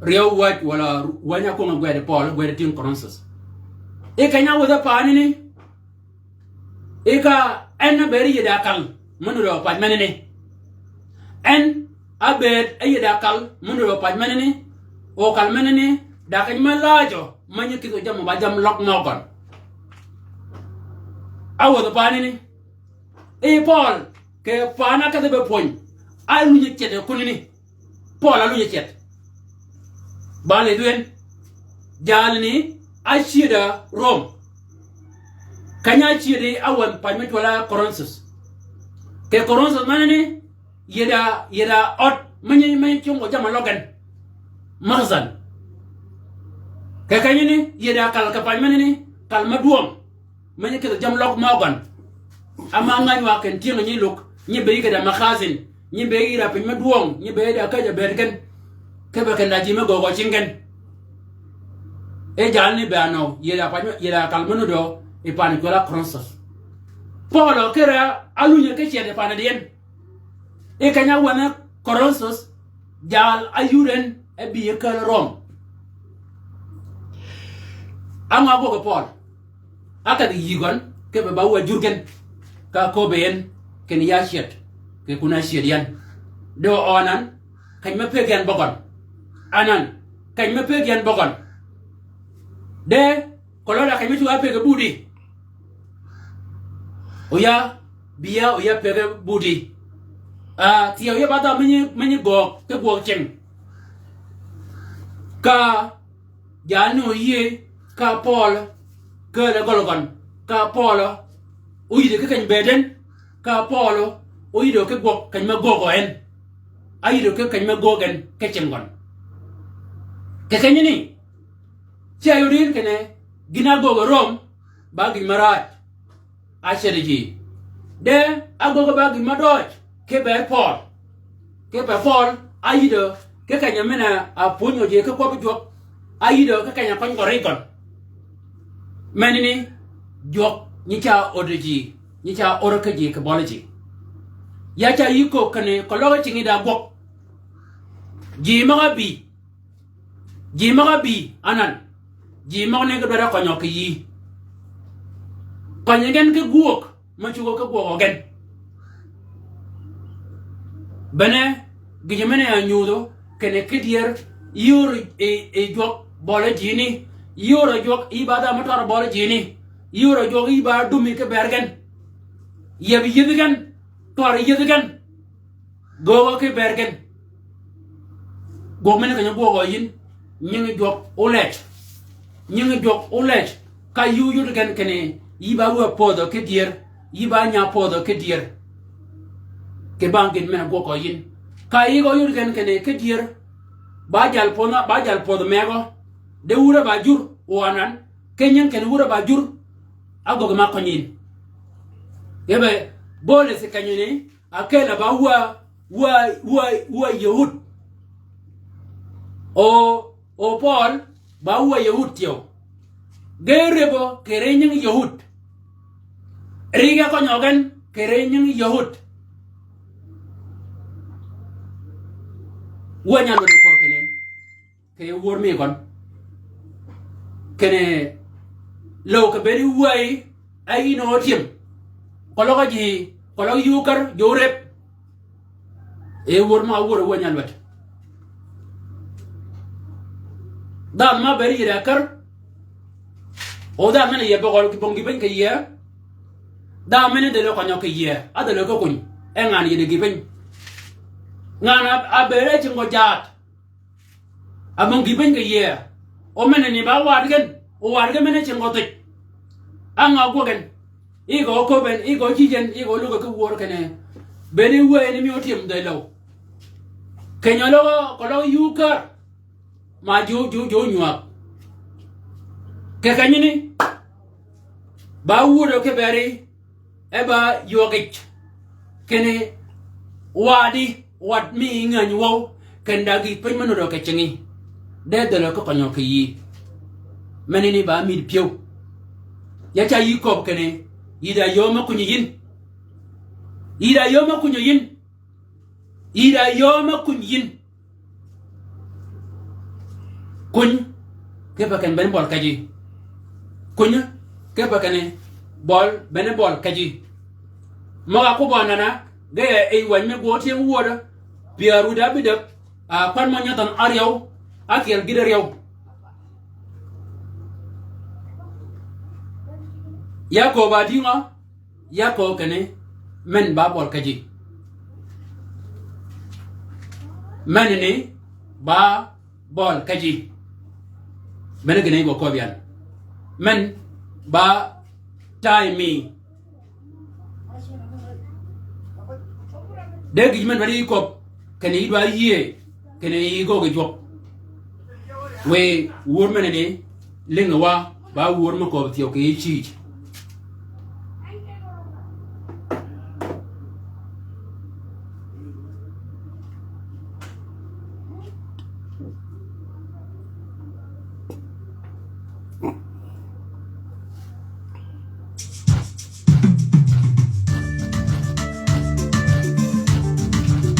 Ryeew wäj walà wänyi-a kwøng-a gwed Pøøl, gwed tyëng Korinthus. I keny-a áwädhi paanani, I ka en ábëëd yïddi akal, mø nudd-a pac menani. En ábëëd yïddi akal, mø nudd-a pac menani. O kal menani, da keny me laajø, me nyi kïdhi jammì ba jammì løg mø gøn. Áwädhi paanani. I Pøøl, kì paan-a kedhi be pwöny, álunyi cet kunani. Pøøl álunyi cet. Ba lidh wen. Jalni ácyëdd-a Rom. Keny-a ácyëddi áwänhø pany me cwøl-a Korinthus. Kì Korinthus menani, yïdda, yïdda ød, me nyi, me nyi cungo jammì løg gen. Makhzan. Kì kenyani, yïdda kal kì pany menani, kal me dwøng. Me nyi kidhi jammì løg møgøn. Ama ngäny wa ken tyëng nyi lug, nyi bëyyi kì da makhazin, nyi bëyyi da piny me dwøng, nyi bëyyi da käjj-a bëëd gen. Kipe ken da ji me göögø cing gen. E jalani be anøw, yïdda pany, yïdda kal me nuddø, yi pan cwøl-a Korinthus. Pøøl kere, alunyi ki cyed yi pan dyen. E keny-a áwänhø Korinthus, jal áyud en, e bï e käl Röm. Á ngø ágwøg Pøøl. Ákedhi yï gøn, kipe ba wa jur gen, ka köbbi en, kinni ya cyed, kì kun-a ácyëddi yan. De ø anan, keny me pëggi yan bøgøn. Anan, keny me pëggi yan bøgøn. De, keløg da keny me cwøl-a pëggi budi. O ya, bï ya, o ya pëggi budi. A, thyew ya ba dha me nyi, me nyi göög, ki gwøg cing. Ka, jalani oyïëy, ka Pøøl, kääl-a gøl gøn, ka Pøøl, oyïddi ki keny bëëd en, ka Pøøl, oyïddi ki gwøg keny me göög en. Áyïddi ki keny me göög en, ki cing gøn. Kì kenyani, ci áyod yïn kinni, gïn-a ágöög Röm, ba gïn me raaj. Ácyed ji. De, ágöög ba gïn me døøj, kipe Pøøl. Kipe Pøøl, áyïddi, ki keny-a men-a ápwönyø ji ki kwøbbi jwøk, áyïddi, ki keny-a køny gø ri gøn. Menani, jwøk, nyi ca öddi ji, nyi ca ör ki ji kì bøli ji. Ya ca yï köög kinni, keløg cingi da gwøg. Ji møg-a bï, Ji møg-a bï, anan. Ji møgani ge dwaddi kønyø kì yïí. Kønyi gen ki gwøg, me cugø ki gwøgø gen. Bene, gïjø men-a nyudhø, kinni kidyër, yï ör yi, yi jwøk bøli jini, yï ör jwøk yï ba dha me tøri bøli jini, yï ör jwøk yï ba dumi ki bër gen. Yeb yïdhi gen, tøri yïdhi gen. Göögø ki bër gen. Gwøg men-a keny-a gwøgø yïn, nyingi jwøk ólej. Nyingi jwøk ólej. Ka yï óyod gen kinni, yï ba wë pödhø ki dyër, yï ba nya pödhø ki dyër. Kì bang gïn men-a gwøgø yïn. Ka yï gø óyod gen kinni, ki dyër, ba jal pödhø, ba jal pödhø megø. De wur-a ba jur, o anan, ki nying kinni wur-a ba jur, ágöggi ma kønyi yïn. Yebe, Bøli si kenyini, Akella ba wa, wa, wa, wa Yahud. O, o Pøøl ba wa Yahud thyew. Ge rëbø kì ri nying Yahud. Ri ge kønyø gen kì ri nying Yahud. Wa nyal wa dø kö kinni. Kì yij wör mi gøn. Kinni log kì bëëd yi wëy, e yïn ótyëm. Keløg ji, keløg yuu kär, jø órëb. E wör ma wör wëny a lwet. Dhanhø ma bëëd yï da kär. O dhanhø men-a yie bøgø ki bong gï piny kì yie. Dhanhø men-a dhäl kønyø kì yie. A dhäl ki kuny. E ngan yï di gï piny. Ngan a, a bëëd e cinggø jaat. A møng gï piny kì yie. O men-a ni ba waddi gen, o waddi gen men-a cing gø thij. Á ngø gwøg gen. Yï gø köbben, yï gø cïj en, yï gø lugge ki wör kinni. Bëëd yi wëy ni mi ótyëm dhäl løw. Keny-a løg, keløg yuu kär. Ma jø, jø, jø nywag. Kì kenyini. Ba wudø ki beri. E ba ywøg yij. Kinni waddi, wat mi ngäny wøw, kinni da gï piny me nuddø kì cingi. De dhäl ki kønyø kì yïí. Menani ba mïddi pyëw. Ya ca yï köbbi kinni, yï da yöö me kunyi yïn. Yï da yöö me kunyi yïn. Yï da yöö me kunyi yïn. Kuny, kipe ken bene bøl kejji. Kuny, kipe kene bøl, bene bøl kejji. Møg-a ákwøb-a nana, ge yi wänyi me gwøøg tyëng wödø, pyär wïdá bïdäg, a, kwan mø nyøthøn áryew, ákyel gït áryew. Ya kööb-a dïngø, ya köög kinni, men ba bøl kejji. Menani ba bøl kejji. Men gïn-a yij gø köbbi yan. Men ba time mi. De gïj men-a dwaddi yï köbbi, kinni yï dwaddi yïëy, kinni yï göög yi jwøk. Wiy wör men-a di, lïngi wa, ba wör me köbbi thyew kì yij cïj.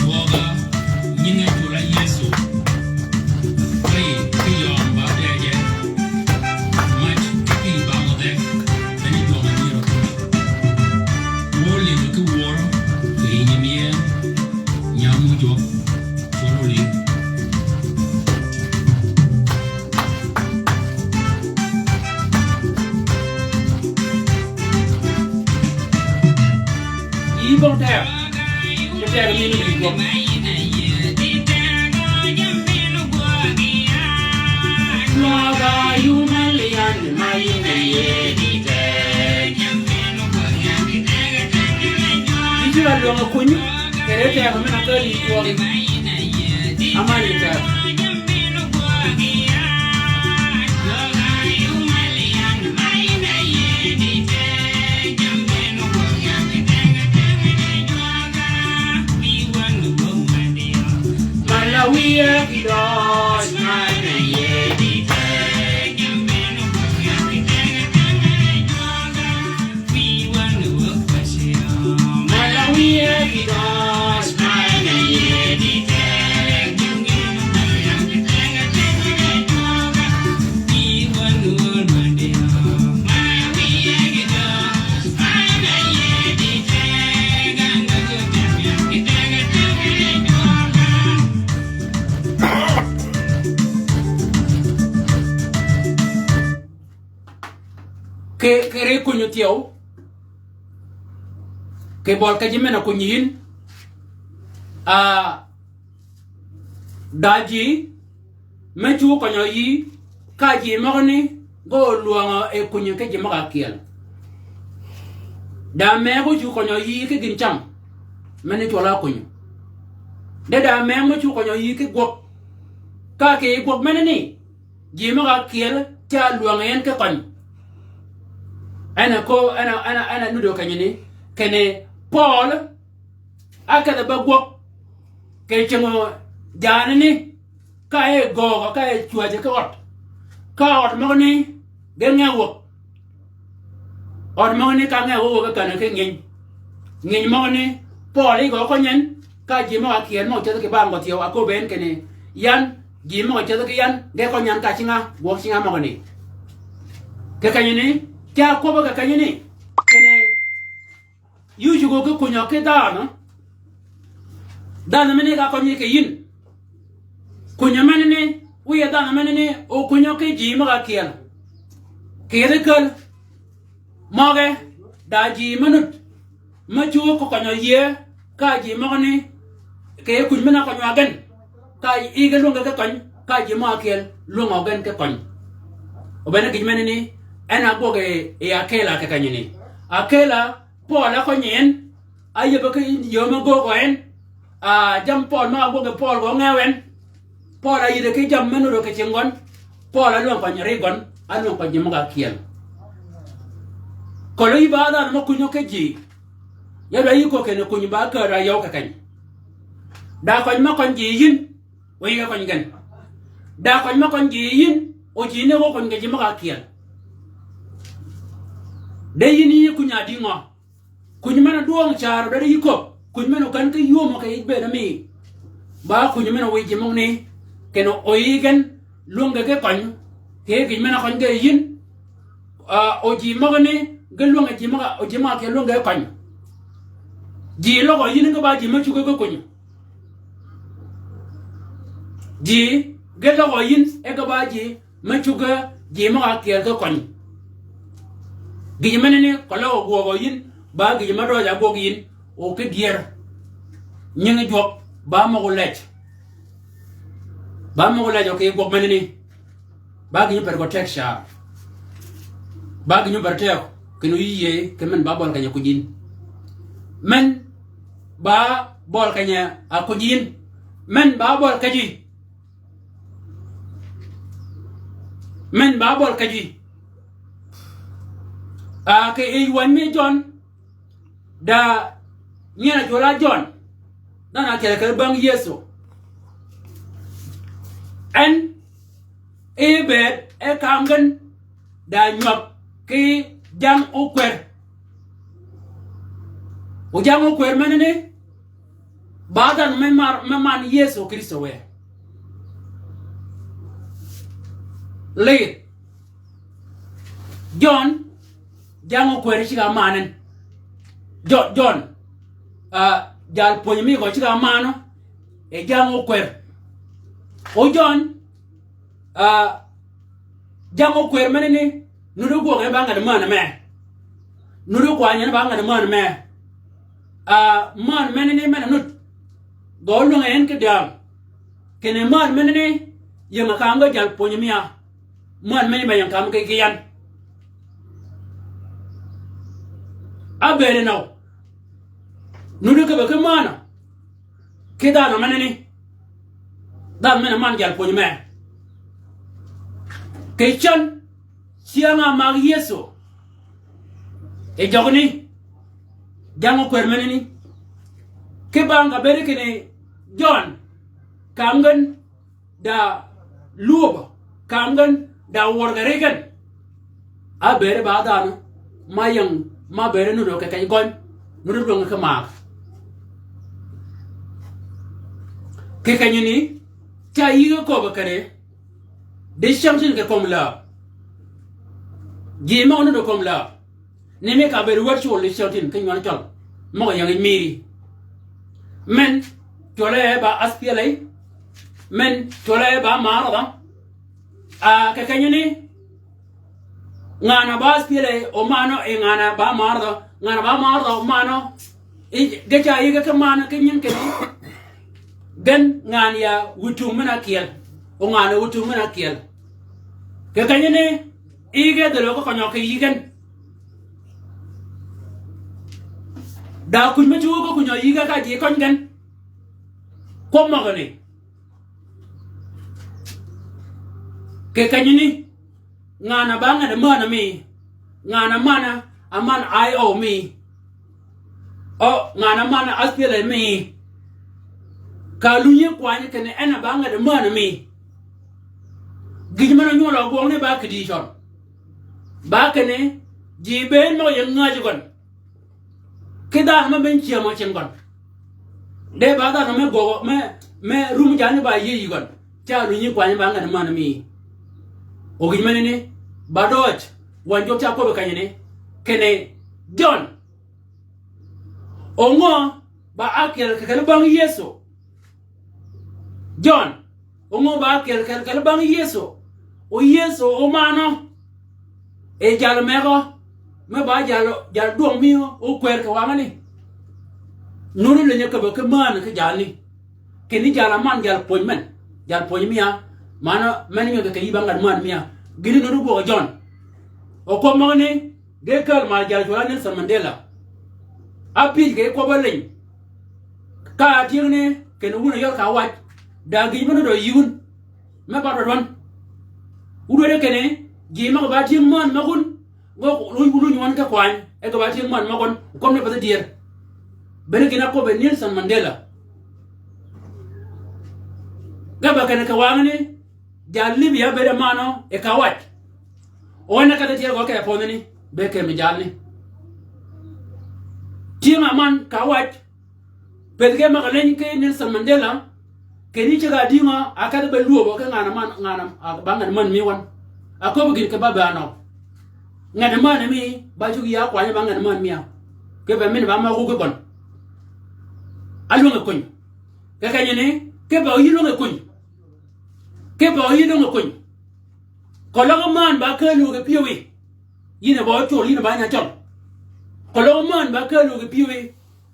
Gwøga, nyinge cula Yëso. Kwey ki yøm ba dege. Mac ki ba mødhe. Beni jwøga nyiro. Wor limi ki wor. Ki nyimie. Nyamu jwøk. Cwøl olïng. Yï bong teg. Ki teg mi ni gwøg. Nwaga yuma lian ma yïn a yedi teg. Yï cwøl a lwøng a kuny, kere teg men-a kali gwøg. Amani teg. Kì, kì ri kunyu thyew. Kì bøl ka ji men-a kunyi yïn. A, da ji, me cwø kønyø yï, ka ji møgø ni, ge olwøngø e kunyi ki ji møg-a ákyel. Da megø cwø kønyø yï ki gïn cam, men-a cwøl-a ákunyi. De da megø cwø kønyø yï ki gwøg. Ka kì gwøg men-a ni, ji møg-a ákyel, ca lwøngø en ki køny. En a ko, en a, en a, en a nuddø kenyini, kinni Pøøl, ákedh-a be gwøg, kì cingø janani, ka e göögø, ka e cwäjji ki ød. Ka ød møgani, ge nge wäg. Ød møgani ka nge wäg, wäg känni ki nginy. Nginy møgani, Pøøl yij gø køny en, ka ji møg-a ákyel møg-a ceth kì bang gø thyew, a köbbi en kinni, yan, ji møg-a ceth ki yan, ge køny yan ka cinga, gwøg cinga møgani. Kì kenyini, ca kwøbbi kì kenyini, kinni, Yï cugø ki kunyø ki dhanhø. Dhanhø meni ka kønyi kì yïn. Kunyø menani, wiye dhanhø menani, o kunyø ki ji møg-a ákyel. Kì yij di käl. Møge, da ji me nud. Me cugø ki kønyø yïe, ka ji møgani, kì yij kuny men-a kønywa gen. Ka yij ge lwønge ki køny, ka ji møg-a ákyel, lwøngø gen ki køny. O bene gïj menani, en a gwøg yi, yi akela kì kenyini. Akela, Pøøl a kønyi en, a yïbe ki yöm a göögø en, a, jammì Pøøl møg-a gwøg yi Pøøl gø ngew en, Pøøl a yïde ki jammì me nuddø kì cing gøn, Pøøl a lwøng køny ri gøn, a lwøng køny ji møg-a ákyel. Kelø yï ba dhanhø me kunyø ki ji, ya dwaddi yï köög kinni kuny ba kääd a yøw kì keny. Da køny me køny ji yïn, o yï ge køny gen. Da køny me køny ji yïn, o ji ni wø køny kì ji møg-a ákyel. De yïn yï kuny a dï ngø? Kuny men-a dwøng car o dwaddi yï köbbi. Kuny men-a okän ki yömø kì yij bëëd mi. Ba kuny men-a wiy ji møgani. Kinni o yï gen lwønge ki køny. Kì yij gïj men-a køny ge yïn. A, o ji møgani, ge lwønge ji møg-a, o ji møg-a ákyel lwønge ki køny. Ji løg yïn ge ba ji me cuggi ki kuny. Ji, ge løg yïn, e ge ba ji, me cuggi ji møg-a ákyel ki køny. Gïj menani, keløg ogwøg yïn, ba gïj me døøj a gwøg yïn, o ki dyër. Nyingi jwøk, ba møg-a olej. Ba møg-a olej o kì gwøg menani. Ba gïj me per gø teg car. Ba gïj me per teg. Kinni óyïëy ki men ba bøli keny-a kuj yïn. Men ba bøli keny-a kuj yïn. Men ba bøli keny-a. Men ba bøli keny-a. A, kì yij wänyi mi Jøn, da nyiel-a cwøl á Jøn, dhanhø ákyel kì bang Yëso. En, e bëëd e kam gen, da nywag ki jang ókwër. O jang ókwër menani, ba dhanhø me mar, me man Yëso Krïstø wë. Lidh. Jøn, jang ókwër ceg-a man en. Jø-, Jøn, a, jalpwöny mi gø ceg-a manø, e jang ókwër. O Jøn, a, jang ókwër menani, nuti gwøg en ba ngäd mänhø mee. Nuti kwany en ba ngäd mänhø mee. A, mänhø menani men-a nud. Gø ólwäng en ki däng. Kinni mänhø menani, ying-a kam gen jalpwöny mi á. Mänhø menani ba ying kam ki, ki yan. Ábëëd nøw. Nuti kipe ki mänhø. Ki dhanhø menani. Dhanhø men-a man jalpwöny mee. Kì cän, cyäng-a mag Yëso. E jøgani. Jang ókwër menani. Ki bang ka bëëd kinni Jøn. Kam gen da lwöbø, kam gen, da wør kì ri gen. Ábëëd ba dhanhø, ma ying, ma bëëd nuti kì keny gøny, nuti lwäng ki maag. Kì kenyani, ca yï ge köbbe kere, dicyängtïn kì kömi läb. Ji møg-a nuti kömi läb. Ni mi ka bëëd wër cwøl dicyängtïn ki nywøn cøl. Møg-a ying mïri. Men, cwølle ba SPLA. Men, cwølle ba maarødha. A, kì kenyani. Ngan-a ba SPLA, o manø, e ngan-a ba maarødha. Ngan-a ba maarødha, o manø. I, ge ca yï ge ki manø ki nyin kinni. Gen ngan ya wïtung men-a ákyel. O ngan-a wïtung men-a ákyel. Kì kenyani, yï ge dhäl-a ka kønyø kì yï gen. Da kuny me cwög ka kunyø yï ge ka ji køny gen. Kwøb møgani. Kì kenyani, ngan-a ba ngäd mänhø mi. Ngan-a man-a, a man I O mi. O, ngan-a man-a SPLA mi. Ka lunyi kwany kinni en a ba ngäd mänhø mi. Gïj men-a ánywøl a gwøgni ba kïdï cøl. Ba kinni, ji bëën møg-a ying ngäjji gøn. Ki dhanhø me bënn cyäm-a cing gøn. De ba dhanhø me gwøg, me, me rum jalni ba yïëy gøn. Ca lunyi kwany ba ngäd mänhø mi. O gïj menani, ba døøj, wänyi jwøk ca kwøbbi kenyani, kinni, Jøn. O ngø ba ákyel kì kelli bang Yëso. Jøn, o ngø ba ákyel kì kelli bang Yëso. O Yëso o manø. E jal megø. Me ba jal, jal dwøng mi ókwër kì wangani. Nuti liny-a köbbe ki mänhø ki jalni. Kinni jal-a man jalpwöny men. Jalpwöny mi á. Manø, men nywøl kì yï ba ngäd mänhø mi á. Gïn nuti gwøg Jøn. O kwøb møgani, ge kääl mal jal cwøl á Nelson Mandela. Ápyëj kì kwøbb-a liny. Ka átyëngni, kinni wun a yøl ka wac. Da gïj men-a dø yï wun. Me ba dwadwan. Wun wede kinni, ji møg-a ba tyëng mänhø møg-a wun. Gø lunyi, lunyi wøn ki kwany. E gø ba tyëng mänhø møg-a wun. Kwøb ni path dyër. Bene gïn-a kwøbbi Nelson Mandela. Ge ba kinni kì wangani, jal Libya bëëd-a manø, e ka wac. O en a kedhi tyel gø ke pödhani, be kemi jalni. Tyëng-a man ka wac, pëthi ge møg-a leny ki Nelson Mandela, kinni ceg-a dïngø, a kedhi be lwöbø ki ngan-a man, ngan-a, a, ba ngäd mänhø mi wøn. A köbbi gïn kì ba bø anø. Ngäd mänhø mi, ba cuggi ya kwany ba ngäd mänhø mi á. Kipe min ba møg-a wug ki bøn. Álwäng-a kuny. Kì kenyani, kipe yï lwäng-a kuny. Kipe yï lwäng-a kuny. Keløg mänhø ba kääl wëggi pyëwí. Yïn a ba ócol, yïn a ba nyacøl. Keløg mänhø ba kääl wëggi pyëwí.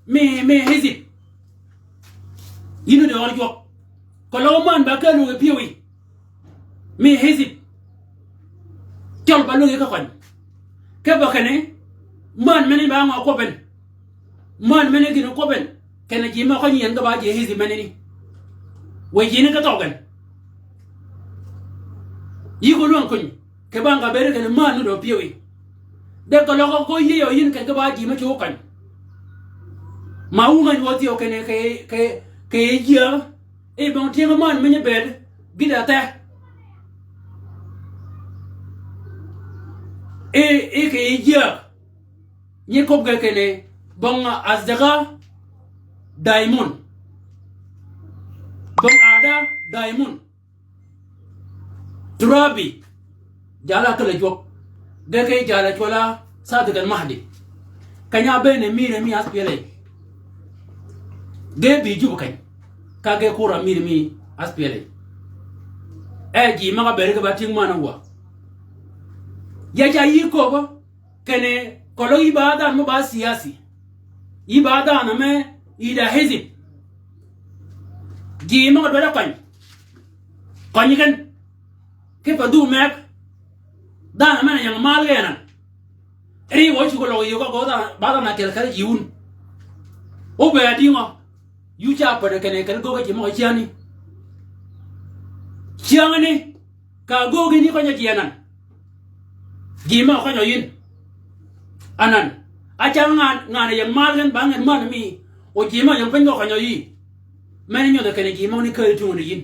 Mi, mi hizib. Yïn a dø ør jwøk. Keløg mänhø ba kääl wëggi pyëwí. Mi hizib. Cøl ba lwäng-a ki køny. Kipe kinni, Män meni ba ngø kwøbben. Män meni gïn kwøbben. Kene ji mø kønyi yien ge ba ji hizib meni ni. Wë ji ni ge thøøg gen. Yï ko lwäng kuny. Kì bang ka bëëd kene män ni dø pyëwí. De keløg ko yïëy yïn kì ge ba ji mø cugø køny. Ma wungan wø thyew kene kì, kì, kì yïëy. E bong tyëng män mi nyi bëëd gït a thee. E, e kì yïëy. Nyi köbb ge kene bong Azdaga Diamond. Bong Ada Diamond. Turabi. Jal-a ákël-a jwøk. Ge ki jal-a cwøl-a Sadiq al-Mahdi. Keny-a ábëën mïre mi SPLA. Ge bï Juba keny. Ka ge kur-a mïre mi SPLA. E ji møg-a bëëd ge ba tyëng män-a wa. Ya ca yï köbb-a. Kene keløg yï ba dhanhø mø ba siyasi. Yï ba dhanhø mø yï da hizib. Ji mø dwaddi køny. Køny gen. Kipe dhuu meg. Dhanhø men-a ying mal gen anan. Ri wø cugø løg yï gø gø dhanhø, ba dhanhø ákyel kere ji wun. Óbëë dïngø. Yï ca päddi kene kene gøggi ji mø cyängni. Cyängni. Ka gøggi ni kønyi ji anan. Ji mø kønyi yïn. Anan. Ácäng ngan, ngan ying mal gen ba ngan män mi. O ji mø ying piny gø kønyi yï. Men nyodh kene ji mø ni käri tungni yïn.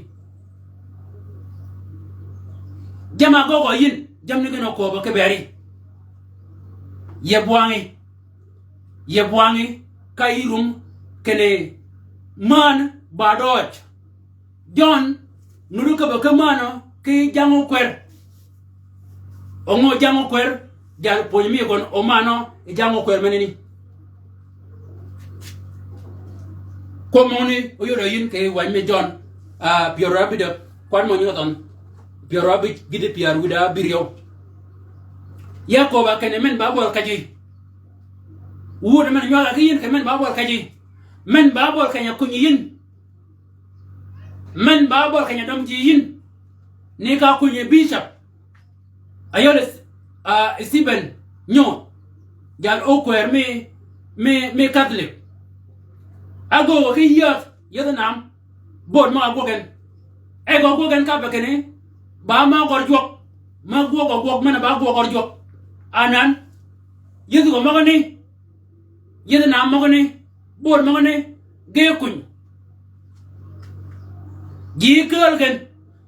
Jamm-a gøggi yïn, jammì ni gen okwøb-a kiberi. Yeb wangí. Yeb wangí, ka yï rum kene män ba døøj. Jøn, nuti kipe ki mänø ki jang okwer. O ngø jang okwer, jal pwönyi mi gøn o mänø i jang okwer menani. Kwøb møgani, oyod yïn kì wänyi mi Jøn, a, pyär abïdø, kwan mø nyodh thøn, pyär abïj gïti pyär wïda abïryew. Ya köbb-a kene men ba bøl kejji. Wud men nywal-a ki yïn kì men ba bøl kejji. Men ba bøl keny-a kunyi yïn. Men ba bøl keny-a døm ji yïn. Ni ka kunyi bishop. Ayøl, a, Stephen Nyoo. Jal okwer mi, mi, mi Catholic. Agöög ki yäth, yäth nam. Böd mø agwøg en. E gø gwøg en ka be kinni. Ba mø gør jwøk. Mø gwøg agwøg men ba gwøg gør jwøk. Anan. Yäth gø møgani. Yäth nam møgani, böd møgani, ge kuny. Ji kääl gen,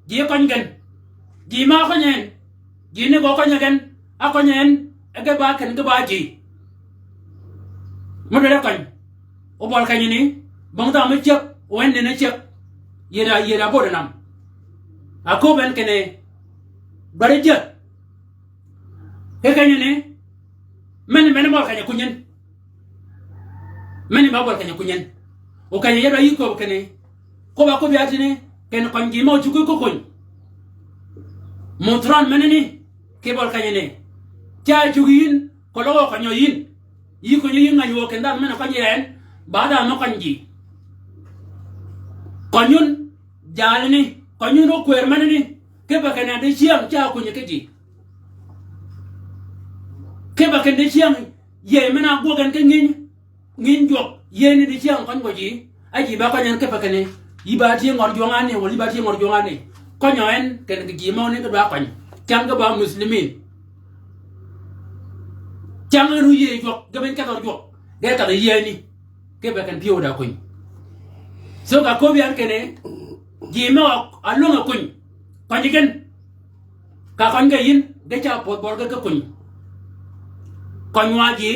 ji køny gen, ji ma køny en, ji ni gø køny gen, a køny en, e ge ba ken ge ba ji. Mø dwaddi køny, o bøl kenyani, bong dha mø cyäg, o en ni cyäg, yie da, yie da böd nam. A köbb en kinni, dwaddi jäth. Ki kenyani, men, men bøl keny-a kuny en. Men ba bøl keny-a kuny en. O keny-a yeb da yï köbb kinni. Köbb-a köbbi a tini, ken køny ji mø cuggi ki kuny. Mø thuran menani, ki bøl kenyani. Ca cuggi yïn, keløg kønyi yïn. Yï kunyi yï ngäny wø ken dhanhø men-a køny en, ba dhanhø mø køny ji. Køny wun, jalani, køny wun okwer menani, kipe ken a dicyäng ca kunyi ki ji. Kipe ken dicyäng, yie men-a gwøg en ki ngïny, ngïny jwøk, yie ni dicyäng køny gø ji, a ji ba køny en kipe kinni, yï ba tyëng ngød jwøng ani, wala yï ba tyëng ngød jwøng ani. Kønyø en, ken kì ji møgani ki dwa køny. Cang ge ba muslimin. Cang en ru yie jwøk, ge ben kedhø jwøk, ge kedhø yieni. Kipe ken pyëw da kuny. So ka köbbi yan kinni, ji mø a, a lwäng-a kuny. Køny gen. Ka køny ge yïn, ge ca pödh bøl ge ki kuny. Køny wa ji.